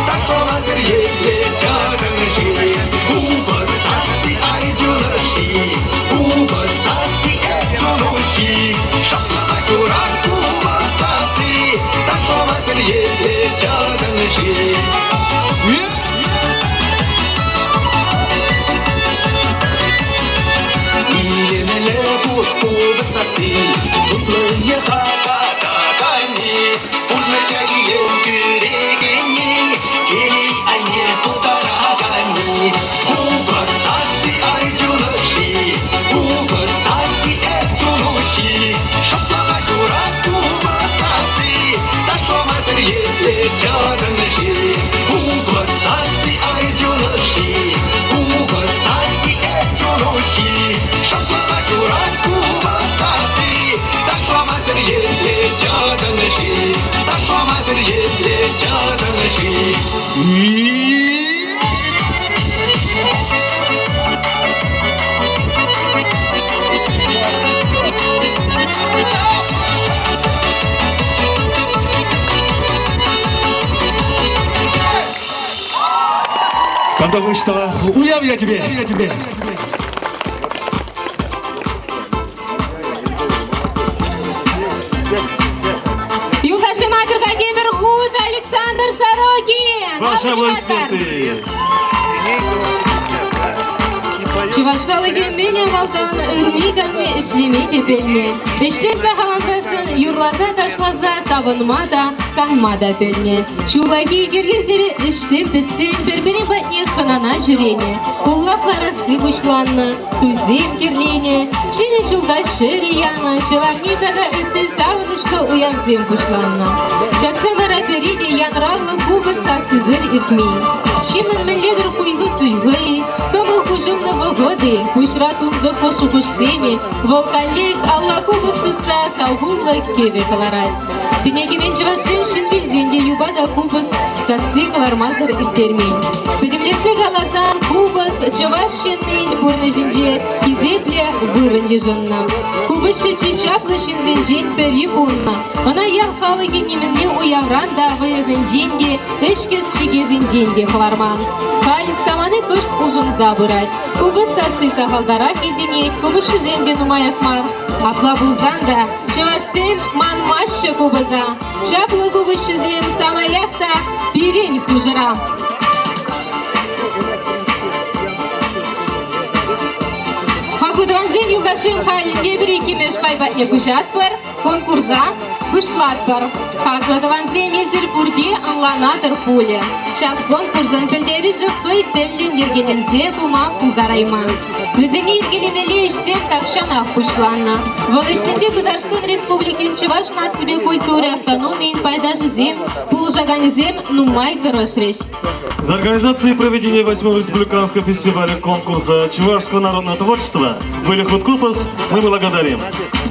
H: ташламасӑр епле чӑтӑн-ши? Купӑс сасси ай чун ӑшши, купӑс сасси эп чун уҫҫи. Шӑплӑха ҫурать купӑс сасси, ташламасӑр епле чӑтӑн-ши? Илемлӗ хут купӑс сасси, тутлӑ катаканни, пурнӑҫа илем кӳрекенни, телей айне путараканни. Купӑс сасси ай чун ӑшши, купӑс сасси эп чун уҫҫи, шӑплӑха ҫурать купӑс сасси, ташламасӑр епле чӑтӑн-ши? Купӑс сасси ай чун ӑшши, купӑс сасси эп чун уҫҫи, шӑплӑха ҫурать купӑс сасси, ташламасӑр епле чӑтӑн-ши? Ташламасӑр епле чӑтӑн-ши?
B: Потому что уяв я тебе, я тебе.
I: Юлташсем атьӑр-ха тепӗр хут Александр Сорокин!
K: Ваши аплодисменты!
I: Чӑваш халӑхӗ мӗн авалтан ырми-канми ӗҫлеме те пӗлнӗ. Ӗҫсем сахаллансассӑн юрласа-ташласа савӑнма та, канма та пӗлнӗ. Ҫуллахи кӗрхи ӗҫсем пӗтсен пӗр-пӗрин патне хӑнана ҫӳренӗ. Пуллах ларасси пуҫланнӑ, туйсем кӗрленӗ, Ҫӗнӗ ҫулта ҫӗрӗ янӑ, ҫӑварни тата ытти савӑнӑҫлӑ уявсем пуҫланнӑ. Ҫаксем вара пӗри те янравлӑ купӑс сассисӗр иртмен. Ҫыннӑн мӗнле-тӗр хуйхӑ-суйхӑ-и, кӑмӑл хушӑннӑ вӑхӑт-и, пуҫра тунсӑхлӑ шухӑшсем-и, вӑл каллех алла купӑс тытса салхуллӑ кӗвӗ кӑларать. Тӗне кӗмен чӑвашсем ҫын вилсен те юпа та купӑс сасси кӑлармасӑр ирттермен. Пӗтӗмлетсе каласан, купӑс чӑваш ҫыннин пурнӑҫӗнче хисеплӗ вырӑн йышӑннӑ. Купӑсҫӑ чи чаплӑ ҫынсенчен пӗри пулнӑ. Ӑна ял халӑхӗ нимӗнле уявран та, вӑйӑсенчен те, ӗҫкӗ-ҫикесенчен те хӑварман. Халь самани кӑшт улшӑнса пырать. Купӑс сасси сахалтарах илтӗнет, купӑсҫӑсем те нумаях мар. Апла пулсан та чӑвашсем манмаҫҫӗ купӑса. Чаплӑ купӑсҫӑсем самаях та пирӗн хушӑра. Хаклӑ тӑвансем, юлташсем, халь тепӗр иккӗмӗш пай патне куҫатпӑр, конкурса пуҫлатпӑр. Хаклӑ тӑвансем, эсир пурте ӑнланатӑр пулӗ. Ҫак конкурсӑн пӗлтерӗшӗ хӑй тӗллӗн йӗркеленсе пыма пултарайман. Вӗсене йӗркелемелли ӗҫсем тахҫанах пуҫланнӑ. Вӑл ӗҫсенче Тутарстан Республикин Чӑваш наципе культура автономийӗн пайташӗсем, пулӑшаканӗсем нумай тӑрӑшрӗҫ.
K: За организацией и проведение 8-го республиканского фестиваля конкурса чувашского народного творчества «Были Хуткупас» мы благодарим.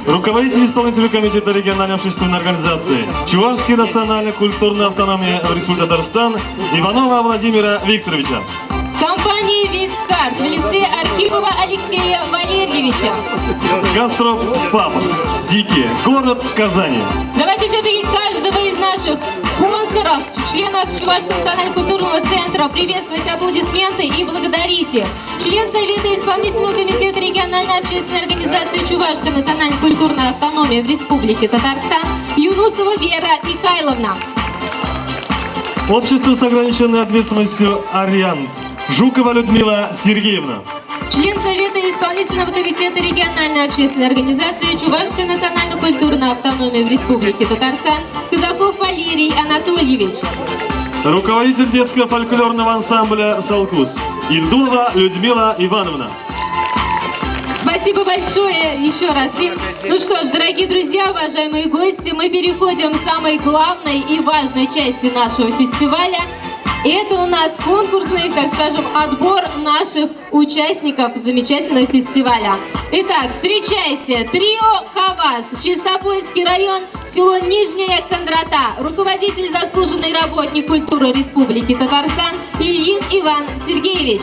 K: Руководитель исполнительного комитета региональной общественной организации Чувашской национально-культурной автономии в Республике Татарстан Иванова Владимира Викторовича.
I: Компания «Весткарт» в лице Архипова Алексея Валерьевича.
K: Гастрофаб. Дикие. Город Казани.
I: Давайте все-таки каждого из наших спонсоров, членов Чувашского национально-культурного центра приветствовать аплодисменты и благодарите. Член Совета исполнительного комитета региональной общественной организации Чувашская национально-культурная автономия в Республике Татарстан Юнусова Вера Михайловна.
K: Общество с ограниченной ответственностью «Ариан». Жукова Людмила Сергеевна.
I: Член Совета исполнительного комитета региональной общественной организации Чувашская национально-культурная автономия в Республике Татарстан Казаков Валерий Анатольевич.
K: Руководитель детского фольклорного ансамбля «Салкус» Ильдулова Людмила Ивановна.
I: Спасибо большое еще раз им. Ну что ж, дорогие друзья, уважаемые гости, мы переходим к самой главной и важной части нашего фестиваля. Это у нас конкурсный, так скажем, отбор наших участников замечательного фестиваля. Итак, встречайте, трио «Хавас», Чистопольский район, село Нижняя Кондрота, руководитель заслуженный работник культуры Республики Татарстан Ильин Иван Сергеевич.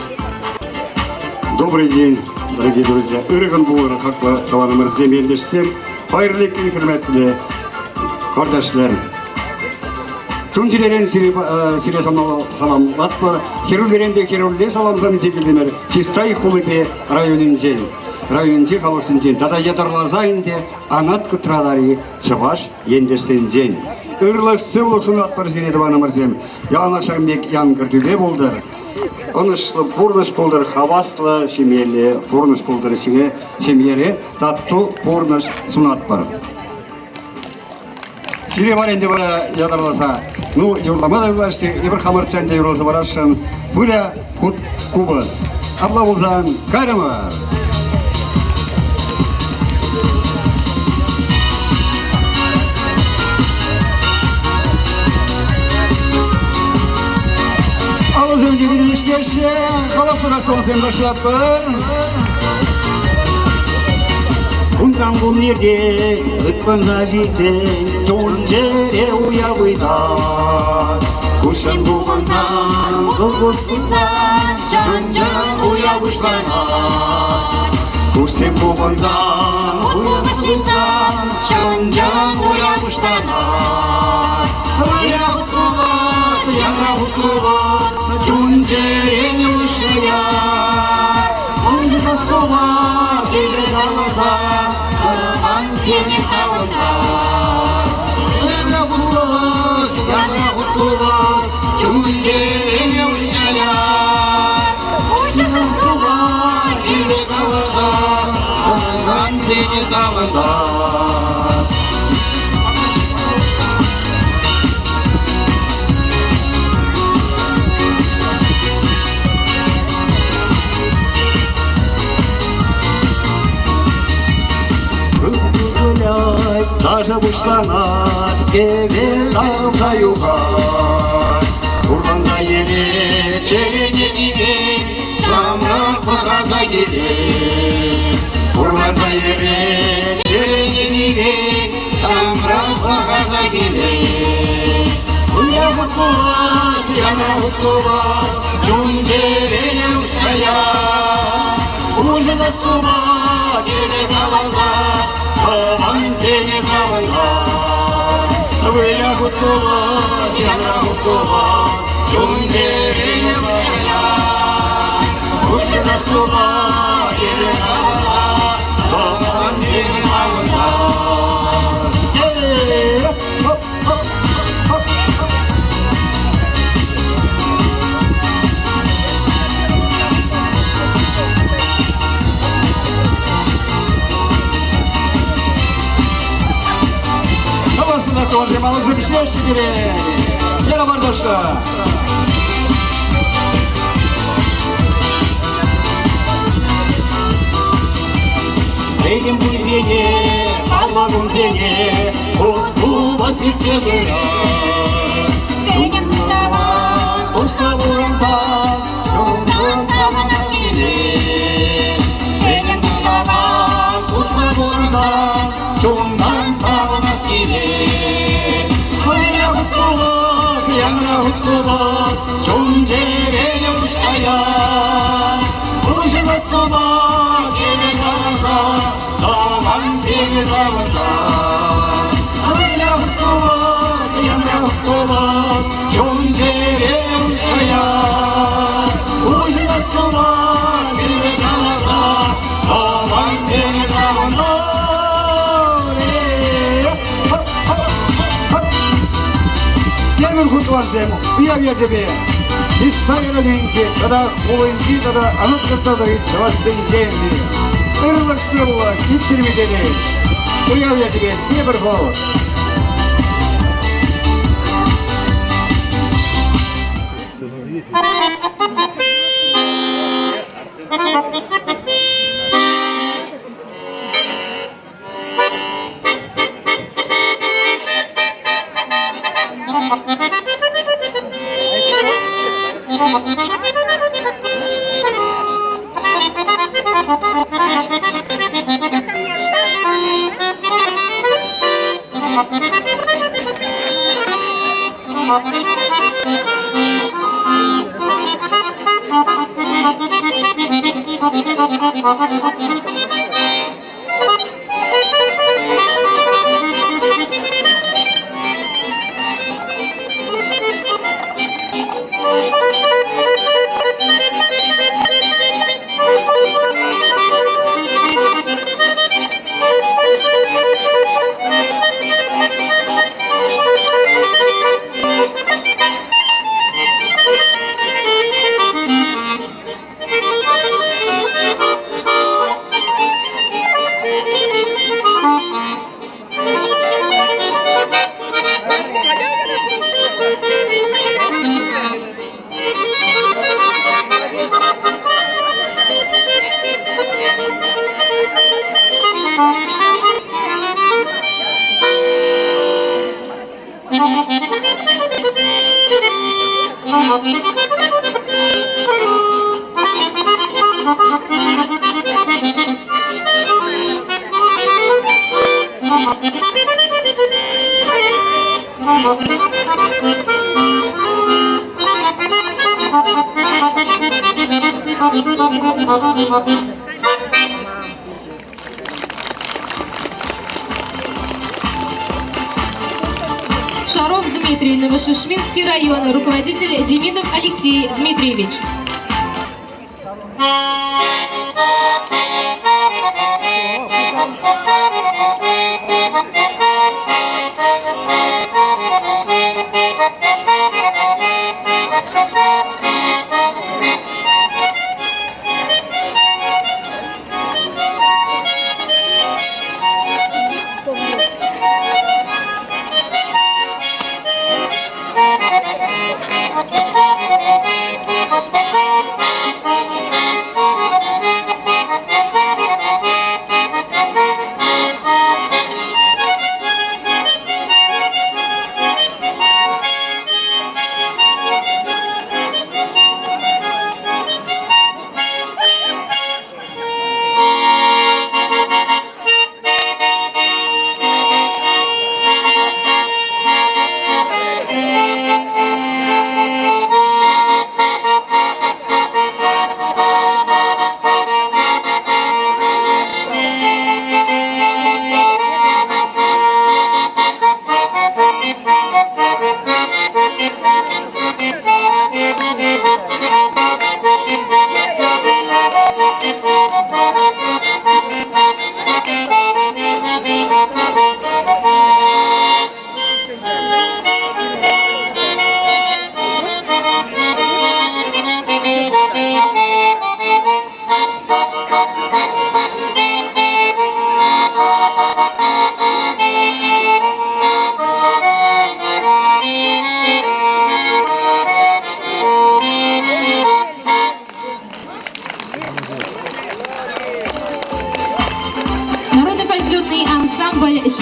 A: Добрый день, дорогие друзья. Ырӑ кун пулӑр, хаклӑ тӑванӑмӑрсем, ентешсем, хӑйӗрлӗ хӗрметлӗ карташлар. Чун-чӗререн сире, сире саламлатпӑр. Хӗрӳлерен те хӗрӳлле саламсам илсе килтӗмӗр Чистай хулипе районӗнчен, районӗнчи халӑхсенчен тата ятарласа ӗнтӗ Анат Кӑтралари чӑваш ентешсенчен. Ырлӑх-сывлӑх сунатпӑр сире, тӑванӑмӑрсем. Яланах ҫакӑн пек янкӑр тӳпе пултӑр. Ӑнӑҫлӑ пурнӑҫ пултӑр, хаваслӑ ҫемьеллӗ пурнӑҫ пултӑр сире, ҫемьере тату пурнӑҫ сунатпӑр. Сире вара ӗнтӗ вара ятарласа, ну, юрлама та юрлаҫҫӗ, эпир хамӑр те юрласа парасшӑн. Пыря хут купӑс. Апла пулсан, кайрӑмӑр! Алӑсем те вилӗҫлеҫҫӗ, халӑхсӑрах тӑвансем ташлатпӑр.
H: Кунран кун иртет, ыткӑнса ҫитсен, чун-чӗре уяв ыйтать. Куҫран пухӑнсан, куккук тытсан, чӑн-чӑн уяв пуҫланать. Куҫсем пухӑнсан, куккук тытсан, чӑн-чӑн уяв пуҫланать. Уяв пулас, янра пулас, чун-чӗрене уҫӑлять. Уҫӑ сума, киле савӑнса, тӑвансене савӑнтар. Ырӑ пулас, янра пулас, чун-чӗрене уҫӑлять. Уҫӑ сума, киле савӑнтар. Гулять, ташӑ пуҫланать, кӗве сарӑлса юхать. Хурланса йӗрет, чӗрене тивет, ҫамрӑк пӑхаса килет. Хурланса йӗрет, чӗрене тивет, ҫамрӑк пӑхаса килет. Уя хутлас, яна хутлас, чун-чӗрене уҫса яр. Уҫӑ сассупа кӗвӗ каласа, тӑвансене савӑнтар. Выля хутлас, яна хутлас, чун-чӗрене уҫса яр. Уҫӑ сассупа кӗвӗ каласа, тӑвансене савӑнтар.
B: Havasına torremalımızı bir şey gerek. Yere bardaşlar.
H: Пӗтӗм кунсене, паллӑ кунсене, Хуп-хупӑ сирсе
G: Пӗтӗм саван,
H: Туслӑ пурӑнса, чунтан савӑнас килет. Пӗтӗм саван, туслӑ пурӑнса, чунтан савӑнас килет. Хӑйне хутлӑвас, янра хутлӑвас, чун-чӗрене уҫса яр. Уҫӑлас сума, кӗвӗ каласа, тӑвансене савӑнтар. Хӑйне хутлӑвас, янра хутлӑвас, чун-чӗрене уҫса яр. Уҫӑлас сума, кӗвӗ каласа, тӑвансене савӑнтар.
B: Темӗр хутлансем, уяв ячӗпе Истай районӗнчи тата хулинчи тата Анат Кавказри чӑвашсенчен ырлӑх-сывлӑх иксӗлми телей. Уяв ячӗпе тепӗр хут.
I: Шаров Дмитрий, Новошишминский район, руководитель Демидов Алексей Дмитриевич.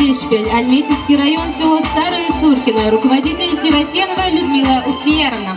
I: Ҫеҫпӗл, Альметьевский район, село Старое Суркино, руководитель Севастьянова Людмила Ухтияровна.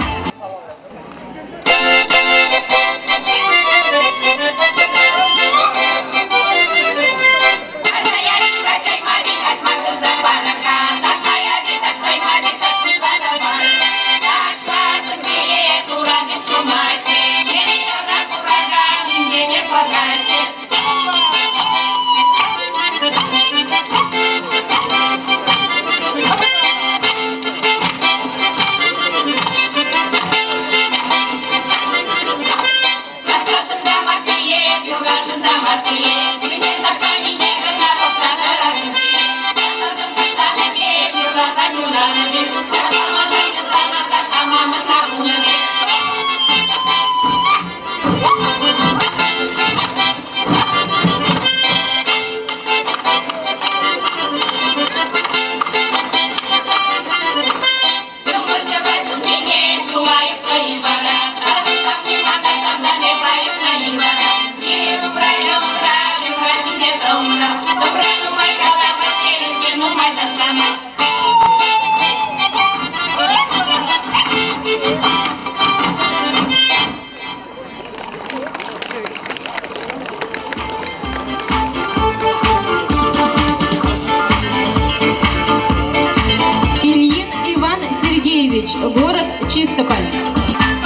I: Ильин Иван Сергеевич, город Чистополь.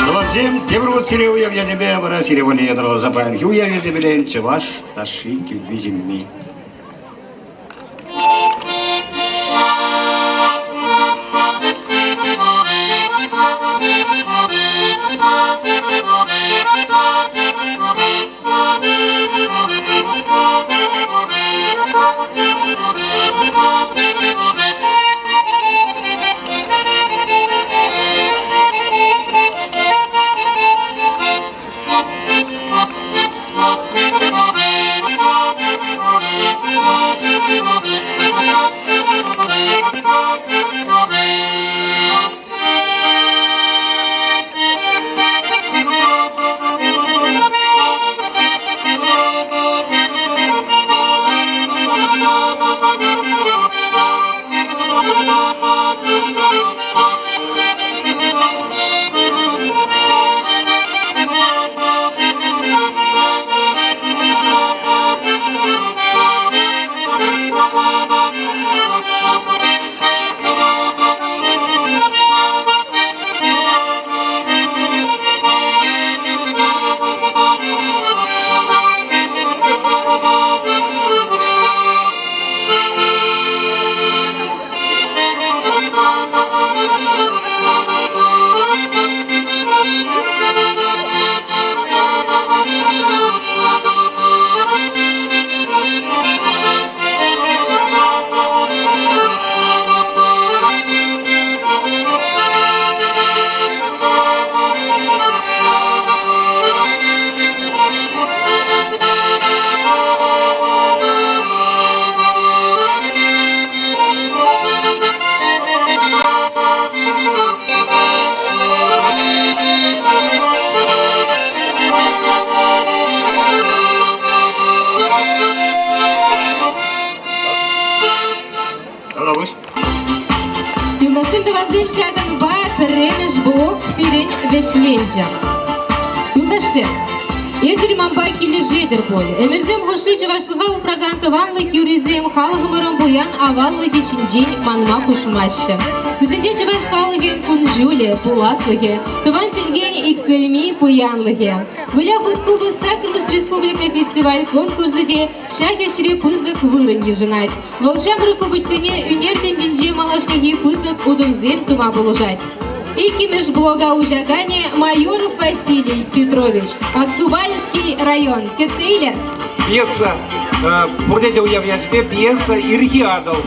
N: Тӑвансем, тепӗр хут сире уяв ячӗпе вара сире валли ятарласа паянхи уяв ячӗпе чӑваш ташши кӗвви-ҫемми.
I: Юлташсем, тӑвансем, ҫакӑнпа пӗрремӗш блок пирӗн вӗҫленчӗ. Юлташсем, эсир манпа килӗшетӗр пуль. Ӗмӗрсем хушши чӑвашлӑха упракан тӑванлӑх юррисем халӑхӑмӑрӑн пуян аваллӑхӗ ҫинчен манма хушмаҫҫӗ. Вӗсенче чӑваш халӑхӗн кун-ҫулӗ, пуласлӑхӗ, тӑван чӗлхен иксӗлми пуянлӑхӗ. Выля хут купӑс саккӑрмӗш республика фестиваль конкурсӗ те ҫак ӗҫре пысӑк вырӑн йышӑнать. Вӑл ҫамрӑк купӑсҫӑсене ӳнер тӗнчинче малашнехи пысӑк утӑмсем тума пулӑшать. Иккӗмӗш блока уҫаканӗ Майоров Василий Петрович, Аксубаевский район. Кӗтсе илер.
O: Пьеса, пурне те уяв ячӗпе пьеса «Ирхи Атӑл».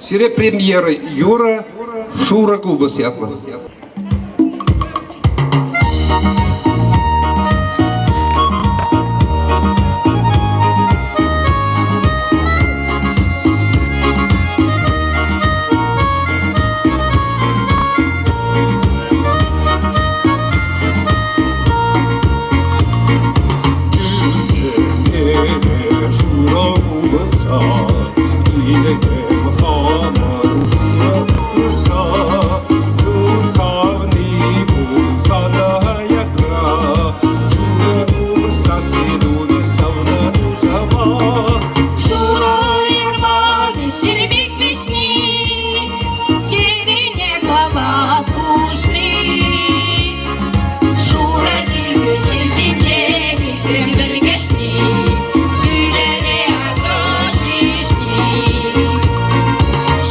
O: Сире премьера Юра Шура купӑс ятлӑ.
F: Шура купӑса илетем хамӑр шура купӑса савни пулсан аякра шура купӑса сируне савна тусама
H: Шурӑ юрман силпик песни Чӗрене хӑват хушни. Шурӑ сивӗ ҫилсенче хитрен вӗлкӗшни, Тӳлере акӑш ишни.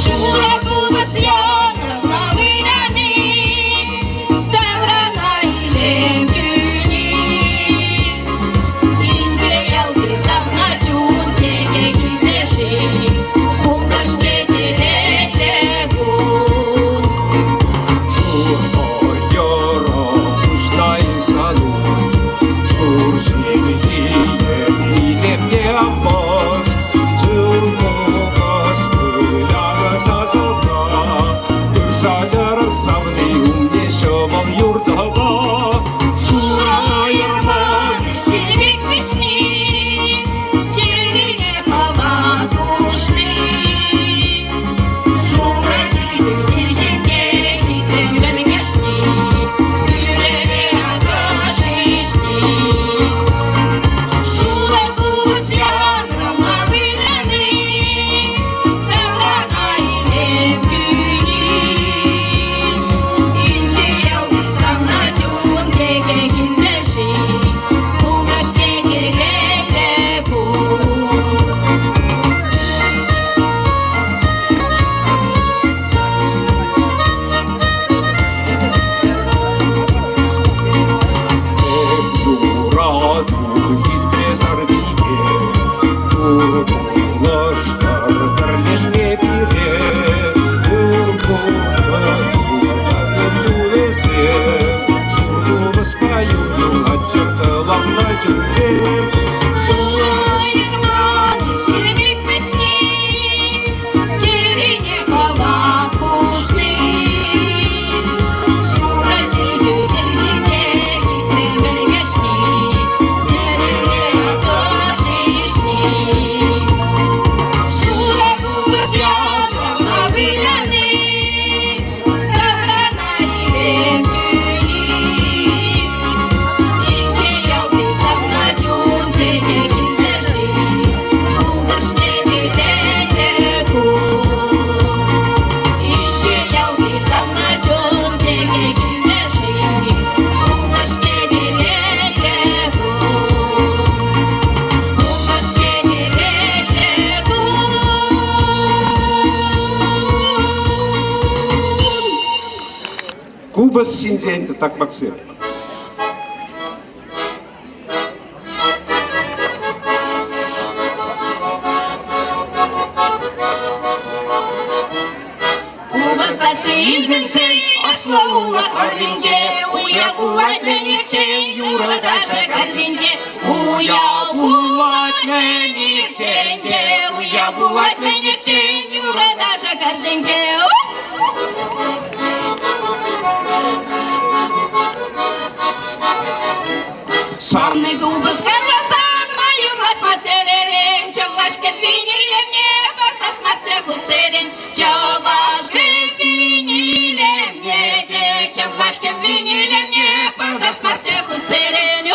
H: Шурӑ купӑс янӑрла выляни, Таврана илем кӳни. Инҫе ялти савна чун теке килте-ши, Кулкӑшне телейлӗ кун.
F: Шур йӑрӑ пуҫлайсан шур ҫилхие илемне ампӑс, Чул купӑс вылянӑ сасӑпа, Пырса чарас савни умне ҫӑмӑл юртӑпа.
H: Шурӑ юрман силпик вӗҫни, Чӗрене хӑват хушни. Шурӑ сивӗ ҫил ҫинче хитрен вӗлкӗшни, Ӳрере акӑш ишни. Шурӑ купӑс янравла выляни, Таврана илем кӳни. Инҫе ялти савна чун теке килте-ши, Кукаҫне телейлӗ кун.
F: Юрату хитре сарпике, Тур пулӑштӑр пӗрлешме пире. Тур чулесе, Шур купӑспа юрлатчӑр тӑванла чунсем.
H: Шурӑ юрман силпик вӗҫни, Чӗрене хӑват хушни. Шурӑ ҫилхӳ ҫил ҫинче хитре вӗлкӗшни, Тӗрӗлле акӑш ишни. Шурӑ купӑс янравла выляни, Таврана илем кӳни. Инҫе ялти савна чун теке килте-ши, Култӑшне телейлӗ кун. Инҫе ялти савна чун теке килте-ши, Култӑшне телейлӗ кун. Култӑшне телейлӗ кун.
O: Купӑс ҫинчен такмаксем.
H: Купӑс сасси илтӗнсен аслӑ улӑх варринче уя пулать мӗн-ирччен юрӑ-ташӑ картинче. Уя пулать мӗн-ирччен те, уя пулать мӗн-ирччен юрӑ-ташӑ картинче. Савнӑ купӑс каласан ма юрлас чӗререн чӑваш кӗввин илемне парсас марччӗ хутсерен. Чӑваш кӗввин илемне те, чӑваш кӗввин илемне парсас марччӗ хутсерен.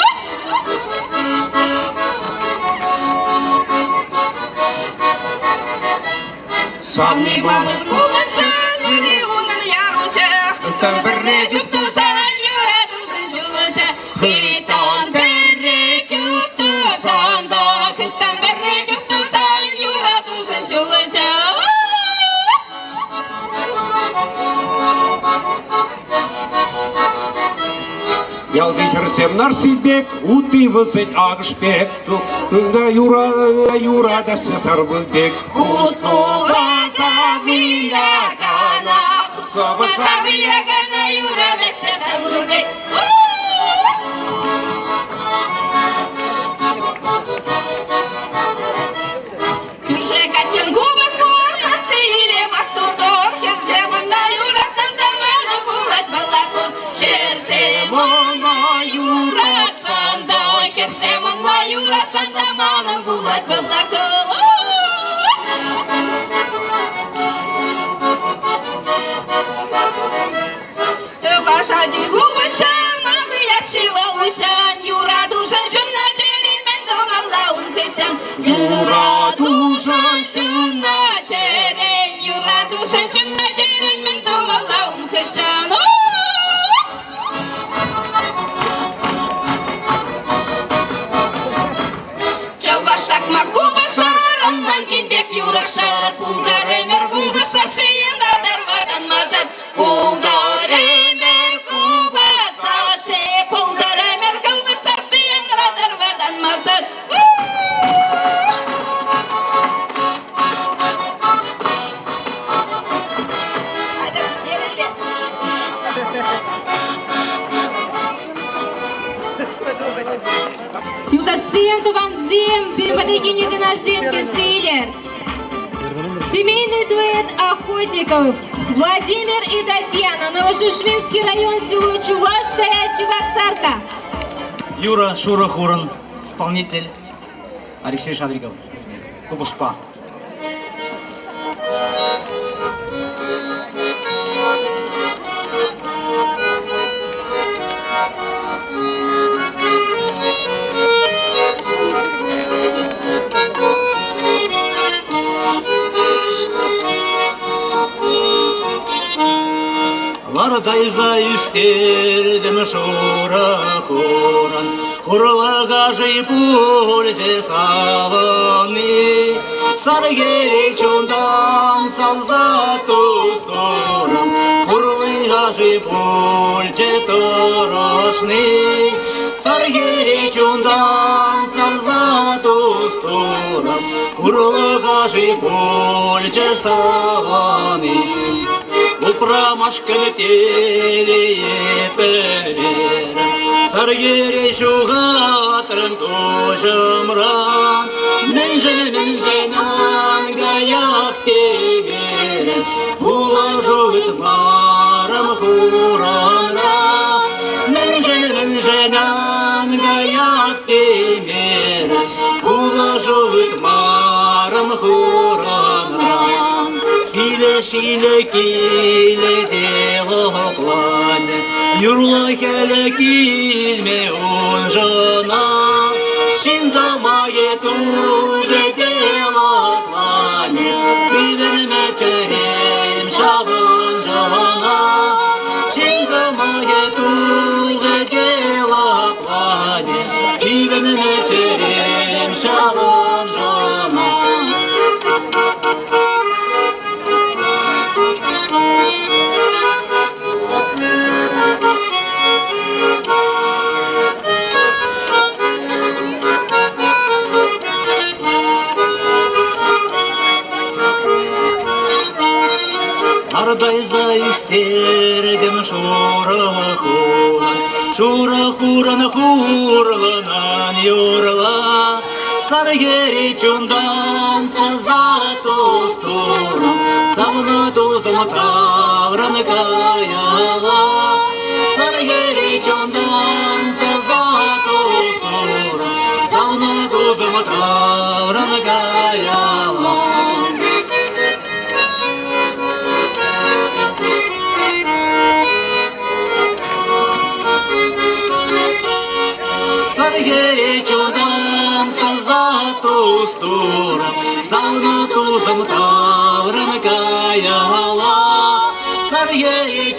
H: Савни купӑс купӑсан, унӑн яруҫӗ,
O: Хыттан пӗрре
H: чуп тусан, юратусӑн ҫулӑҫӗ. Хыттан пӗрре чуп тусан та, хыттан пӗрре
F: Куҫӗсем Нарси пек, ути вӗсен акӑш пек, юра, юратаҫҫӗ сарвы пек.
H: Хут купаса вылякана, хут купаса вылякана юратаҫҫӗ сарвы пек. Кӳрше каччӑн купӑс пур, сасси илемах тур-тур, хӗрсем ӑна юратсан та манӑн пулать вӑл кун. Хӗрсем ӑна юратсан та, хӗрсем ӑна юратсан та манӑн пулать вӑл кун. Чӑваш ачи купӑсҫӑ, ма вылять-ши вӑл уҫан? Юратушӑн ҫуннӑ чӗрен мӗн тумалла ун хыҫҫӑн? Юратушӑн ҫуннӑ чӗрен, юратушӑн ҫуннӑ чӗрен мӗн тумалла ун хыҫҫӑн? Чӑваш такмак купӑсӑр, ӑнман кин пек юрӑхсӑр, пултӑр ӗмӗр купӑс сассийӗн татӑр вӑтанмасӑр. Пултӑр ӗмӗр купӑс сасси, пултӑр ӗмӗр купӑс сассийӗн татӑр вӑтанмасӑр.
I: Юлташсем, тӑвансем, пирӗн пата килнӗ хӑнасем кӗтсе илер. Семейный дуэт охотников Владимир и Татьяна, Новошишминский район, село Чувашская, Чебоксарка.
J: Юра Шурӑ Хурӑн, исполнитель Алексей Шадриков, купӑспа. Лартайса ӳстертӗм шурӑ хурӑн, Хурлӑха-ши пулчӗ савӑни. Сар хӗре чунтан савса тусурӑм, Хурлӑха-ши пулчӗ тӑрӑшни. Сар хӗре чунтан савса тусурӑм, Хурлӑха-ши пулчӗ савӑни. Упрамашкӑн телее пӗлерӗм, Сар йӗре ҫухатрӑм куҫӑмран. Мӗншӗн, мӗншӗн ан каях темерӗм, Пулӑшу ыйтмарӑм хуранран. Мӗншӗн, мӗншӗн ан каях темерӗм, Пулӑшу ыйтмарӑм хуранран. Киле-шиле киле те лӑпланӗ, Юрлӑ хӗле килме уншӑна. Ҫын сӑмахӗ тутӑ те лӑпланӗ, Сивӗнмӗ чӗрем ҫавӑншӑна. Ҫын сӑмахӗ тутӑ те лӑпланӗ, Сивӗнмӗ чӗрем ҫавӑншӑна. Ардайса ӳстертӗм шурӑ хурӑн, шурӑ хурӑн хурланан юрла. Сар йӗри чунтан саса тус-турӑм, Савнӑ тусӑм таврӑн каялла. Сар йӗри чунтан саса тус-турӑм, Савнӑ тусӑм таврӑн каялла. Сар чунтан саса тус-турӑм, Савнӑ тусӑм таврӑн каялла. Сар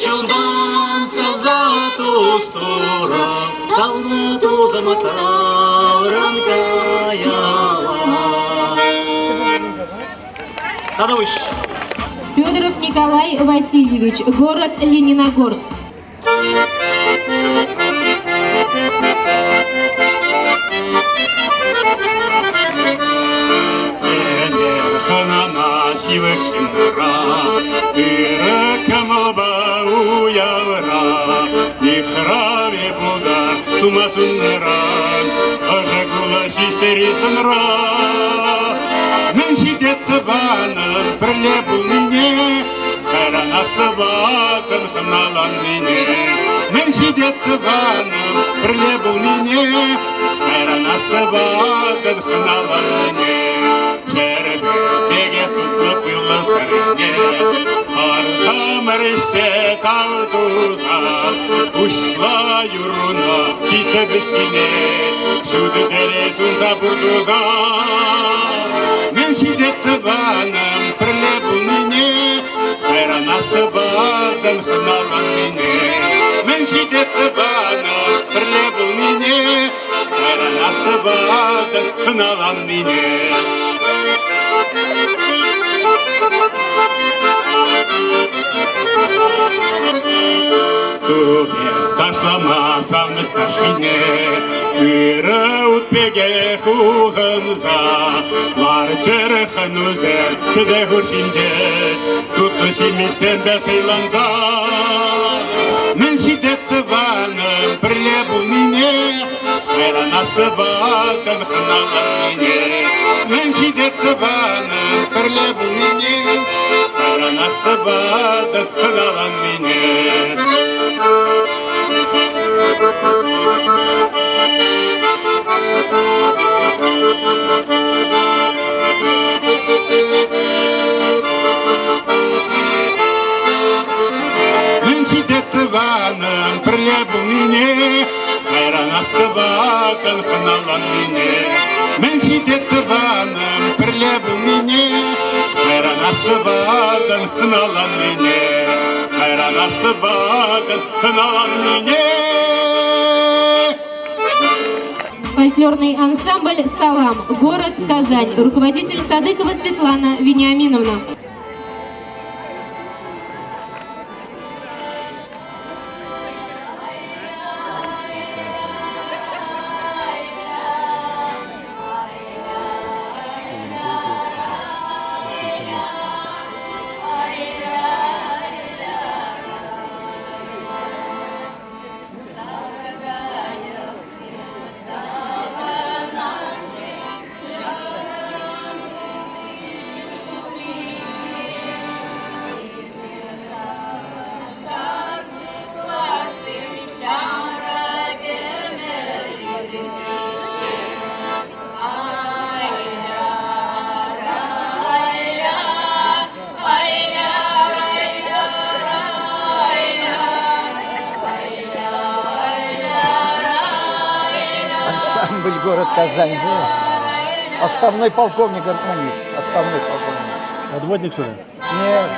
J: чунтан саса тус-турӑм, Савнӑ тусӑм таврӑн каялла. Тадауш.
I: Федоров Николай Васильевич, город Лениногорск.
F: ҫывӑх ҫыннӑра. Ырӑ кӑмӑлпа уявра йыхравӗ пултӑр сума суннӑран, ӑшӑ кулӑ ҫиҫтӗр-и сӑнра. Мӗн ҫитет тӑванӑм пӗрле пулнине, кайран астӑватӑн хӑналаннине. Мӗн ҫитет тӑванӑм пӗрле пулнине, кайран астӑватӑн хӑналаннине. Хӗрпе пекех тутлӑ пыллӑ сӑрине, парсамӑр ӗҫсе тав туса, пуҫла юрруна чи ҫепӗҫҫине, ҫутӑ телей сунса пур туса. Мӗн ҫитет тӑванӑм пӗрле пулнине, кайран астӑватӑн хӑналаннине. Мӗн ҫитет тӑванӑм пӗрле пулнине, кайран астӑватӑн хӑналаннине. Тухес ташлама савнӑҫ ташшине, ырӑ ут пекех ухӑнса, ларчӑр хӑнусем сӗтел хушшинче, тутлӑ ҫимӗҫсемпе сӑйланса. Мӗн ҫитет тӑванӑм пӗрле пулнине, кайран астӑватӑн хӑналаннине. Мӗн ҫитет тӑванӑм пӗрле пулнине, кайран астӑватӑн хӑналаннине. Мӗн ҫитет тӑванӑм пӗрле пулнине, кайран астӑватӑн хӑналаннине. Мӗн ҫитет тӑванӑм пӗрле пулнине, кайран астӑватӑн хӑналаннине. Кайран астӑватӑн хӑналаннине.
I: Фольклорный ансамбль «Салам», город Казань. Руководитель Садыкова Светлана Вениаминовна.
P: Ансамбль город Казань. Отставной полковник гармонист. Отставной полковник.
K: Подводник, что ли?
P: Нет.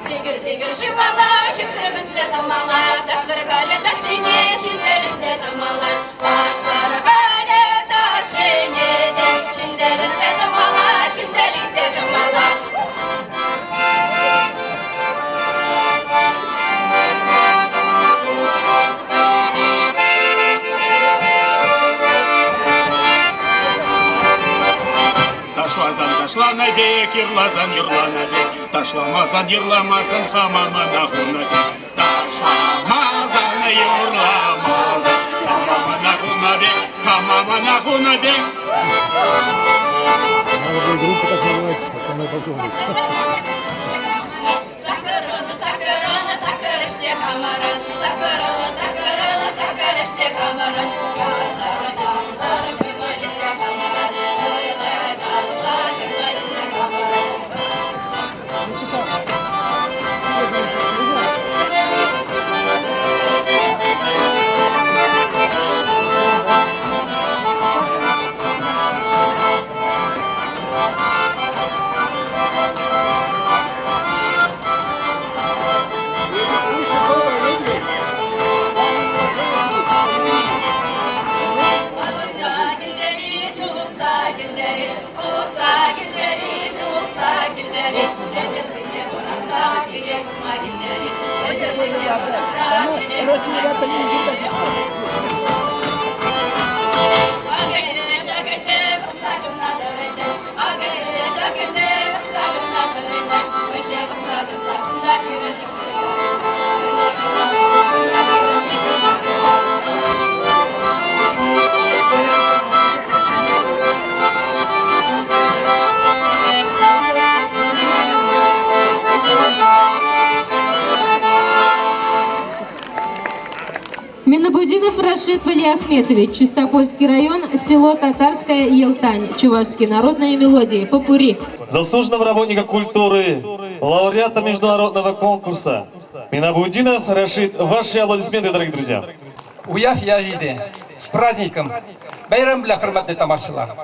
H: Сикӗр-сикӗр шывала, ҫӗксӗрӗнсе тӑмалла, ташлӑр халӗ ташшине, ҫӗнтерӗнсе тӑмалла. Ташлӑр халӗ ташшине те, ҫӗнтерӗнсе тӑмалла, ҫӗнтерӗнсе тӑмалла.
F: Ташласан ташланӑ пек, юрласан юрланӑ пек, ташламасан юрламасан хама мана хунӑ пек. Ташламасан юрламасан хама мана хунӑ пек, хама мана хунӑ пек.
P: Надо будет группу так называть, основной полковник.
H: Сакӑрӑнӑ, сакӑрӑнӑ, сакӑрӑшне хамӑрӑн, сакӑрӑнӑ, сакӑрӑнӑ, сакӑрӑшне хамӑрӑн. Ташларӑ, ташларӑ, кӑмӑлӗсем хамӑрӑн, юрларӑ, ташларӑ, кӑмӑлӗсем хамӑрӑн.
I: Минабутдинов Рашид Валиахметович, Чистопольский район, село Татарская Елтань, чувашские народные мелодии, попурри.
K: Заслуженного работника культуры, лауреата международного конкурса Минабудинов Рашид. Ваши аплодисменты, дорогие друзья.
O: Уяв ячӗ С праздником! Бәйрәм белән, хөрмәтле тамашачылар!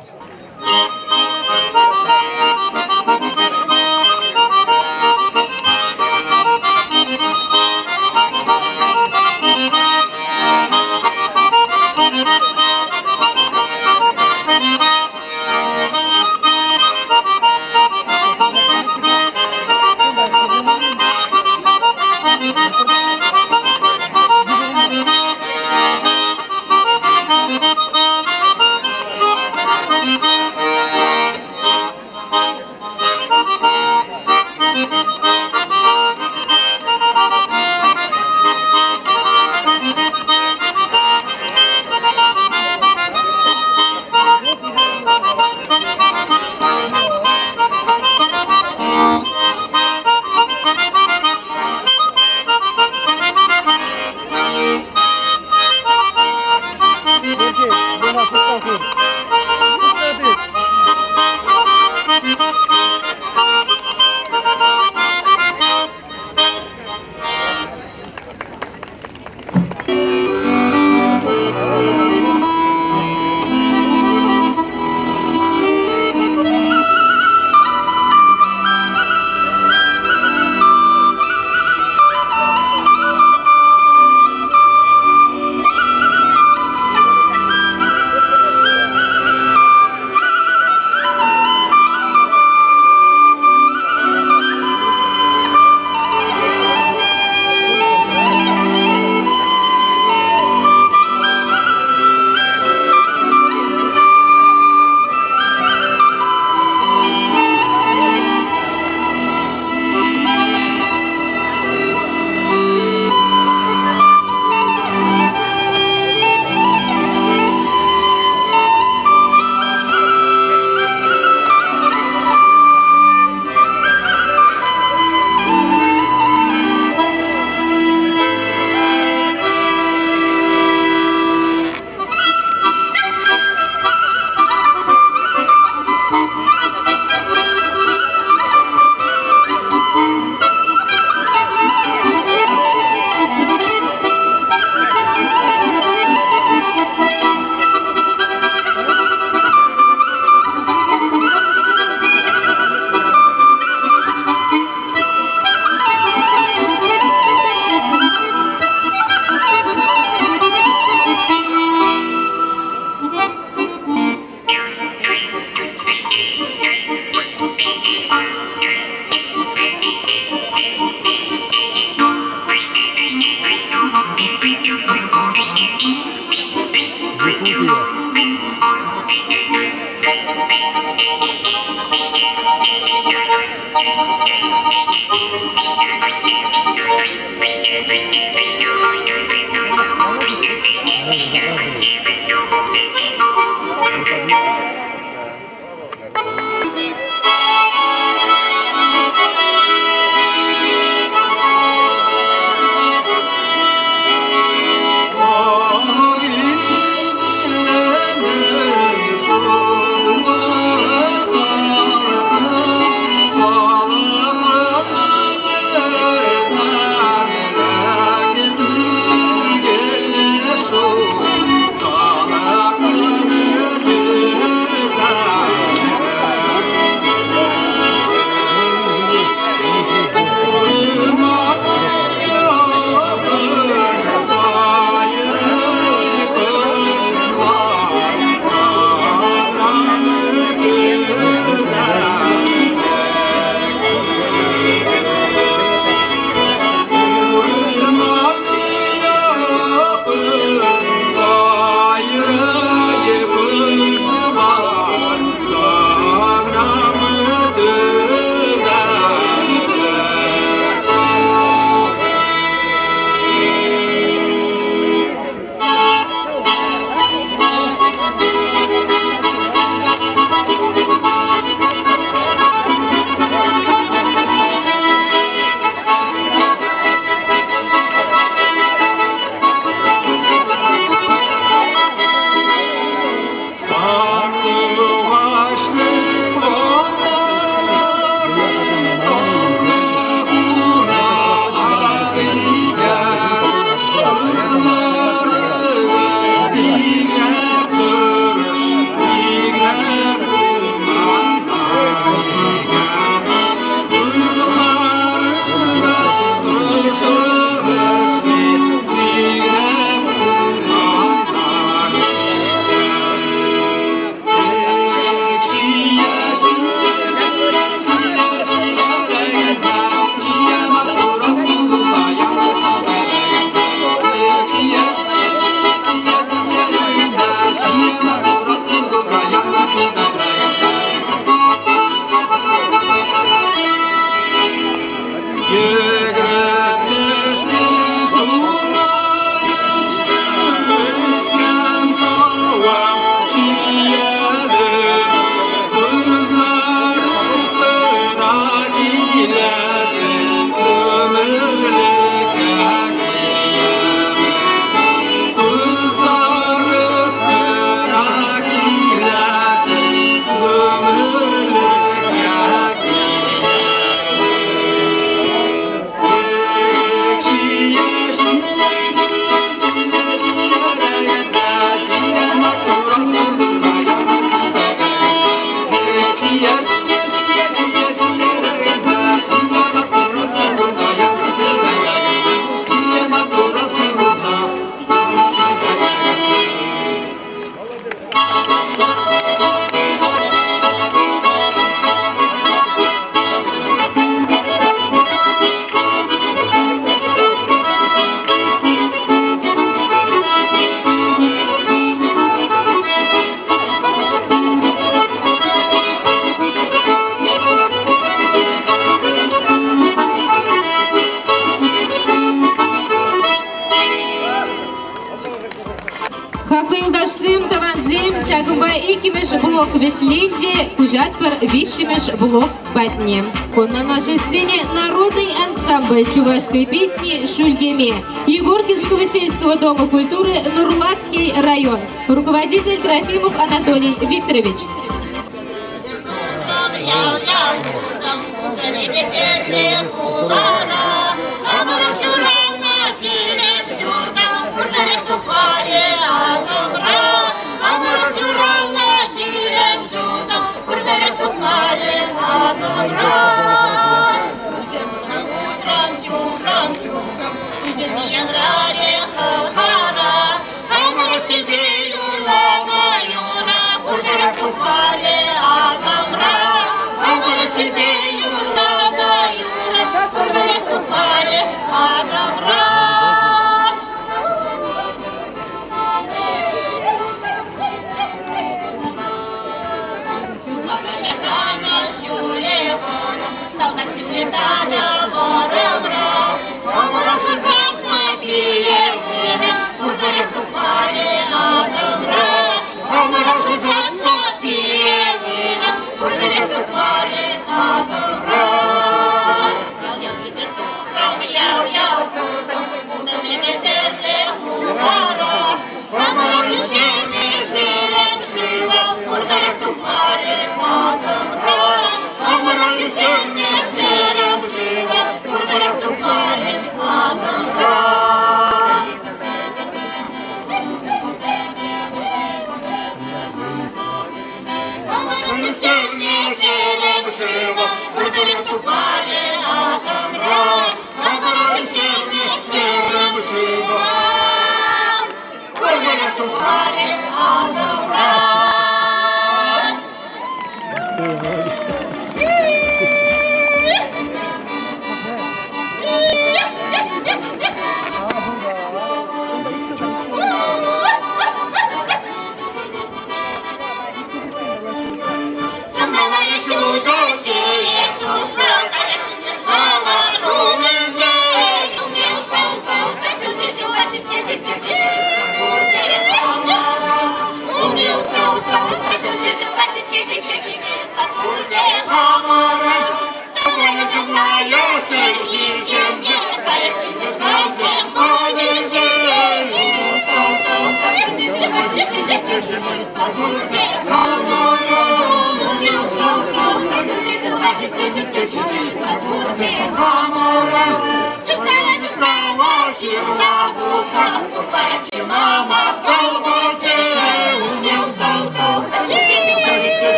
I: тӑвансем, ҫакӑнпа иккӗмӗш блок вӗҫленчӗ, куҫатпӑр виҫҫӗмӗш блок патне. На нашей сцене народный ансамбль чувашской песни «Шульгеме» Егоркинского сельского дома культуры Нурлатский район. Руководитель Трофимов Анатолий Викторович.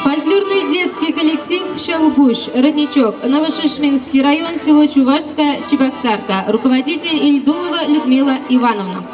I: Фольклорный детский коллектив «Щелгуш», «Родничок», Новошишминский район, село Чувашская, Чебоксарка. Руководитель Ильдулова Людмила Ивановна.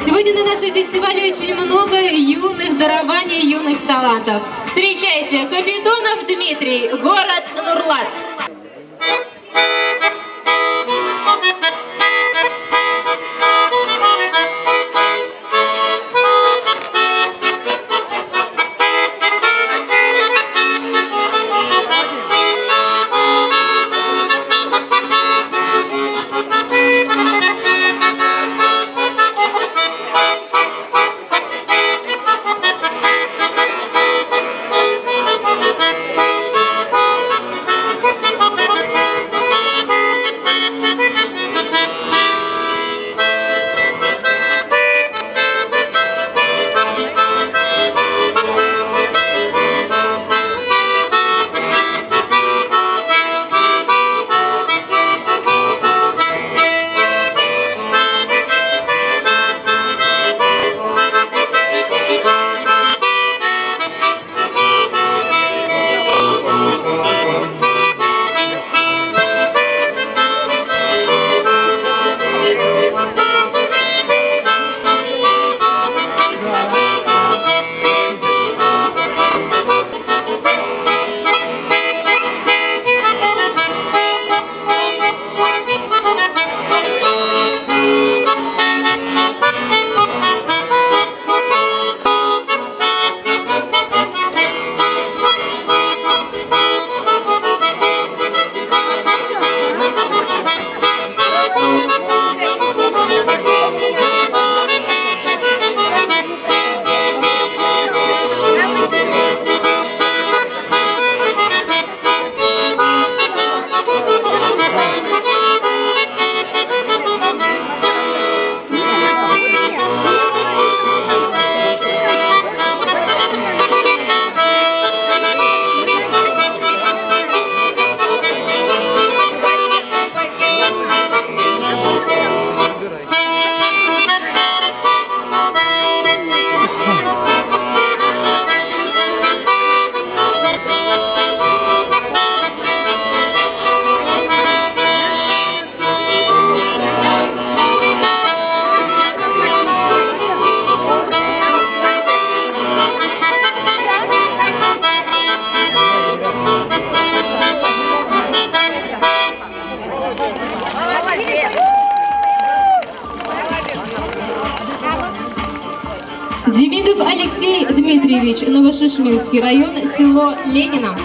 I: Сегодня на нашем фестивале очень много юных дарований, юных талантов. Встречайте, Капитонов Дмитрий, город Нурлат. Демидов Алексей Дмитриевич, Новошишминский район, село Ленина.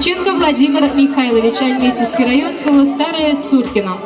I: Шевченко Владимир Михайлович, Альметьевский район, село Старое Суркино.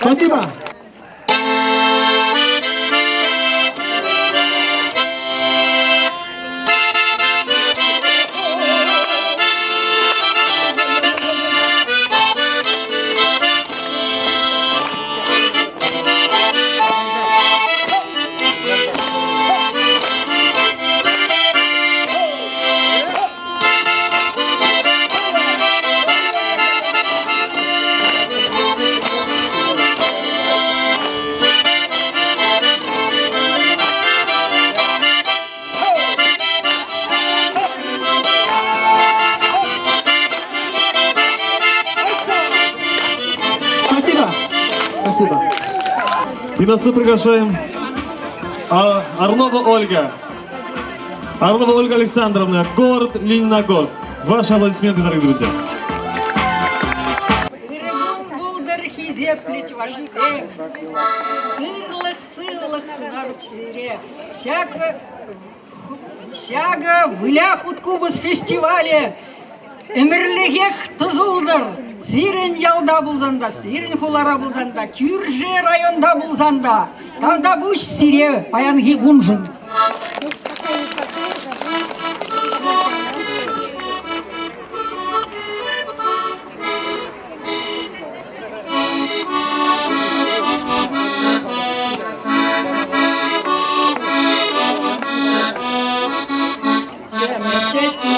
B: Спасибо. Спасибо. Спасибо.
K: И нас мы приглашаем Орлова Ольга. Орлова Ольга Александровна, город Лениногорск. Ваши аплодисменты, дорогие друзья.
C: Пултӑр хисеплӗ чӑвашсем, ырлӑх-сывлӑх сунатӑп сире. Ҫакӑ Выля хуткупӑс фестивалӗ ӗмӗрлӗхех тӑсӑлтӑр. Сирӗн ялта пулсан та, сирӗн хулара пулсан та, кӳршӗ районта пулсан та, тавтапуҫ сире паянхи куншӑн. Ҫӗмӗрт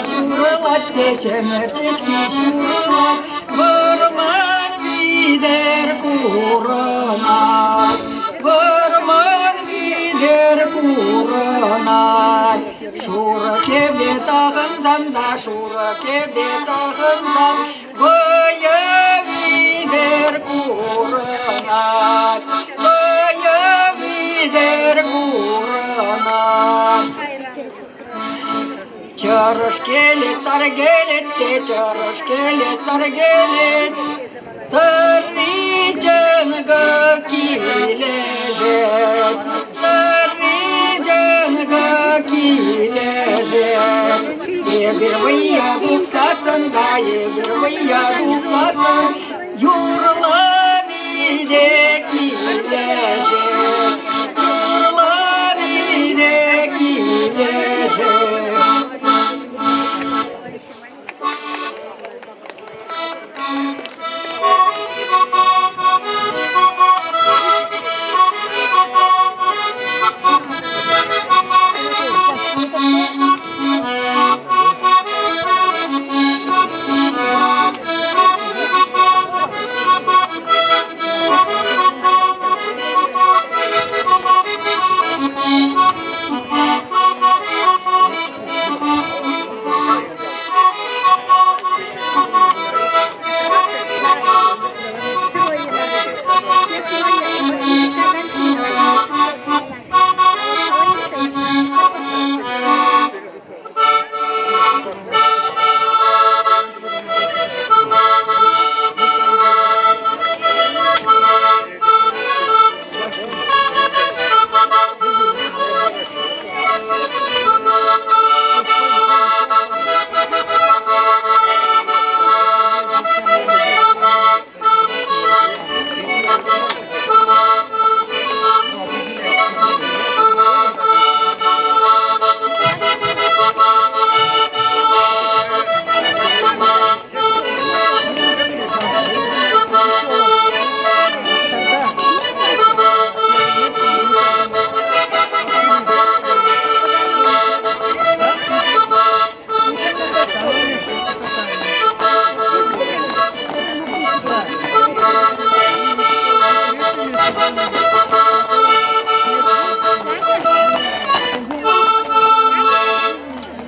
C: ҫурӑлать те ҫӗмӗрт ҫеҫки ҫурӑлать, вӑрман витӗр курӑнать, вӑрман витӗр курӑнать. Шурӑ кӗпе тӑхӑнсан та, шурӑ кӗпе тӑхӑнсан, вӑйӑ витӗр курӑнать, вӑйӑ витӗр курӑнать. Чӑрӑш килет, сар килет те, чӑрӑш килет, сар килет, тӑрри чӑнкӑ килӗшет, тӑрри чӑнкӑ килӗшет. Эпир вӑййа тухсассӑн та, эпир вӑййа тухсассӑн, юрлани те килӗшет, юрлани те килӗшет.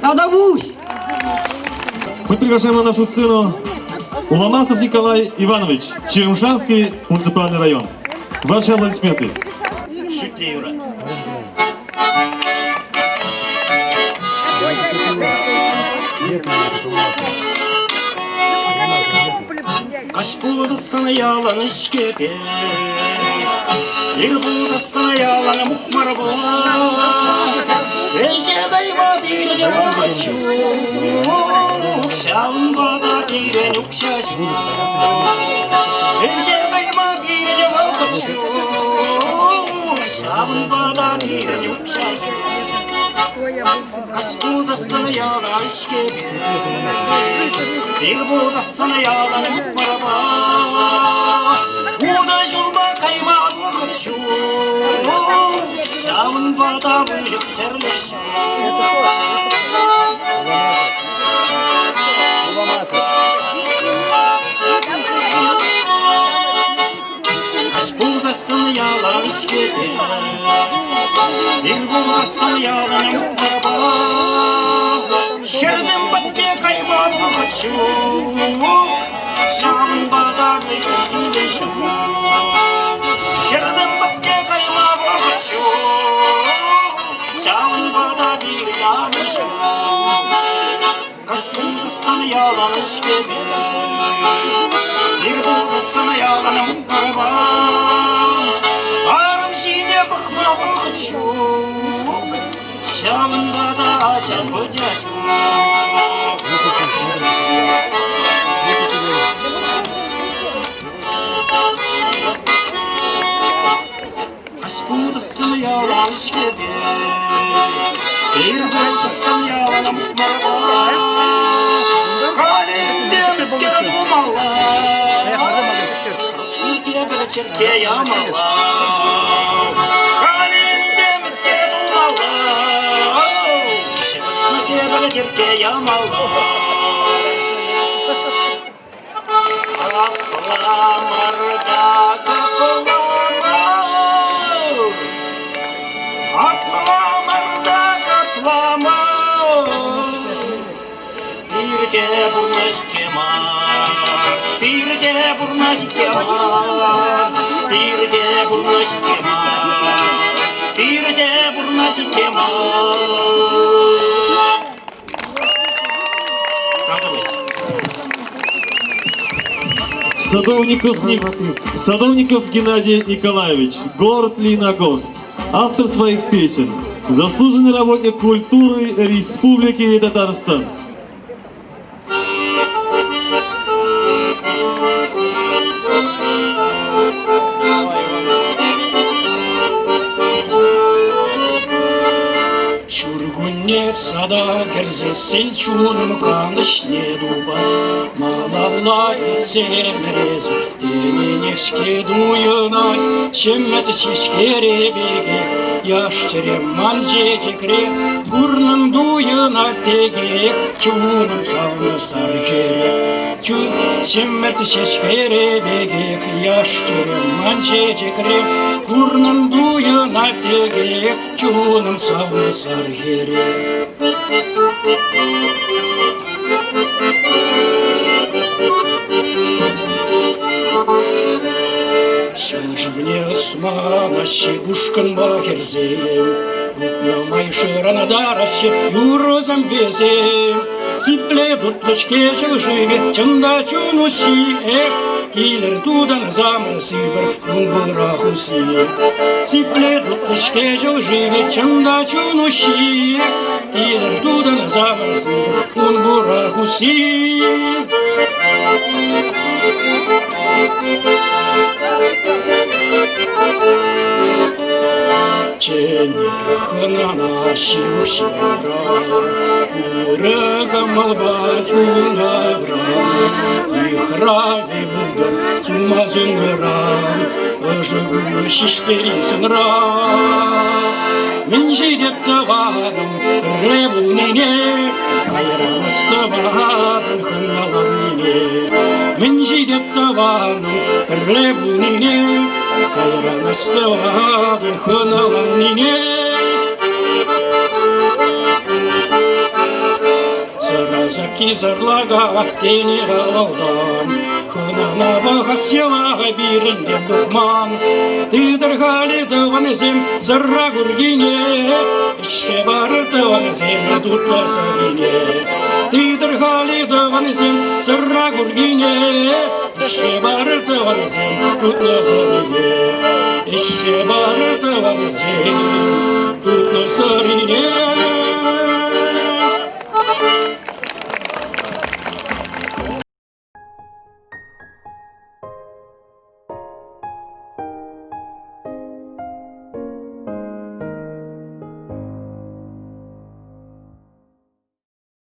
C: Тавтапуҫ!
K: Мы приглашаем на нашу сцену Уламасов Николай Иванович, Черемшанский муниципальный район. Ваши аплодисменты.
Q: Шӳтле юра. Каҫ пулсассӑн ялан ӗҫкепе, ир пулсассӑн ялан мухмӑрпа. Ӗҫе кайма пирӗн вӑхӑт ҫук, ҫавӑнпа та пирӗн укҫа ҫук. Ӗҫе кайма пирӗн вӑхӑт ҫук, ҫавӑнпа та пирӗн укҫа ҫук. Каҫ пулсассӑн ялан ӗҫкепе, ир пулсассӑн ялан мухмӑрпа. Утӑ ҫулпа кайма вӑхӑт ҫук, ҫавӑнпа та выльӑх-чӗрлӗх ҫук. Каҫ пулсассӑн ялан ӗҫкесе, ир пулсассӑн ялан мухмӑрпа. Хӗрсем патне кайма вӑхӑт ҫук, ҫавӑнпа та киле ҫук. Хӗрсем патне кайма ялан ӗҫкепе. Ир пулсассӑн ялан парма. Арӑм ҫине пӑхма вӑхӑт ҫук. Ҫавӑнпа та ача-пӑча ҫук. Каҫ пулсассӑн ялан ӗҫкепе. Ир пулсассӑн ялан мухмӑрпа. Халь ӗнтӗ мӗскер пулмалла? Тепӗр черкке ямалла. Халь ӗнтӗ мӗскер пулмалла? Тепӗр черкке ямалла. Капламӑрта капламӑр, Атламӑрта капламӑр. Пирте пурнӑҫ-ҫке мар, пирте пурнӑҫ-ҫке мар, пирте пурнӑҫ-ҫке мар, пирте пурнӑҫ-ҫке мар.
K: Садовников, Садовников Геннадий Николаевич, город Лениногорск, автор своих песен, заслуженный работник культуры Республики Татарстан.
Q: Ҫуркунне сада кӗрсессӗн чунӑм канӑҫне тупать. Малалла иртсемӗр эсӗ тенӗнех-ҫке туйӑнать. Ҫӗмӗрт ҫеҫкере пекех яш чӗрем ман чечекре. Курнӑн туйӑнать текех чунӑм савнӑ сар хӗре. Чун ҫӗмӗрт ҫеҫкере пекех яш чӗрем ман чечекре. Курнӑн туйӑнать текех чунӑм савнӑ сар хӗре. Ҫӗршывне ӑсманаҫҫӗ ушкӑнпа хӗрсем, Утнӑ май шӑранатараҫҫӗ юрӑсем вӗсем. Сипле тутлӑ-ҫке ҫӑл шывӗ, чӑн та чун усси, эх, Килӗр тутансамӑр сывӑр ун пурах усси. Сипле тутлӑ-ҫке ҫӑл шывӗ, чӑн та чун усси, эх, Килӗр тутансамӑр сывӑр ун пурах усси. Чӗнер хӑнана ҫывӑх-ҫывӑхра, ырӑ кӑмӑлпа чун-тавра. Йыхравӗ пултӑр сума суннӑран, ӑшӑ кун ҫиҫтери сӑнра. Мӗн ҫитет тӑванӑм пӗрре пулнине, кайран астӑватӑн хӑналаннине. Мӗн ҫитет тӑванӑм пӗрре пулнине, кайран астӑватӑн хӑналаннине. Сӑра сарлака тени халалтан, Хӑнана пӑхас йӑлаха пирӗнтен тухман. Тытӑр халӗ тӑвансем сӑра куркине, Ӗҫсе парӑр тӑвансем тутлӑ сӑрине. Тытӑр халӗ тӑвансем сӑра куркине, Ӗҫсе парӑр тӑвансем тутлӑ сӑрине. Ӗҫсе парӑр тӑвансем.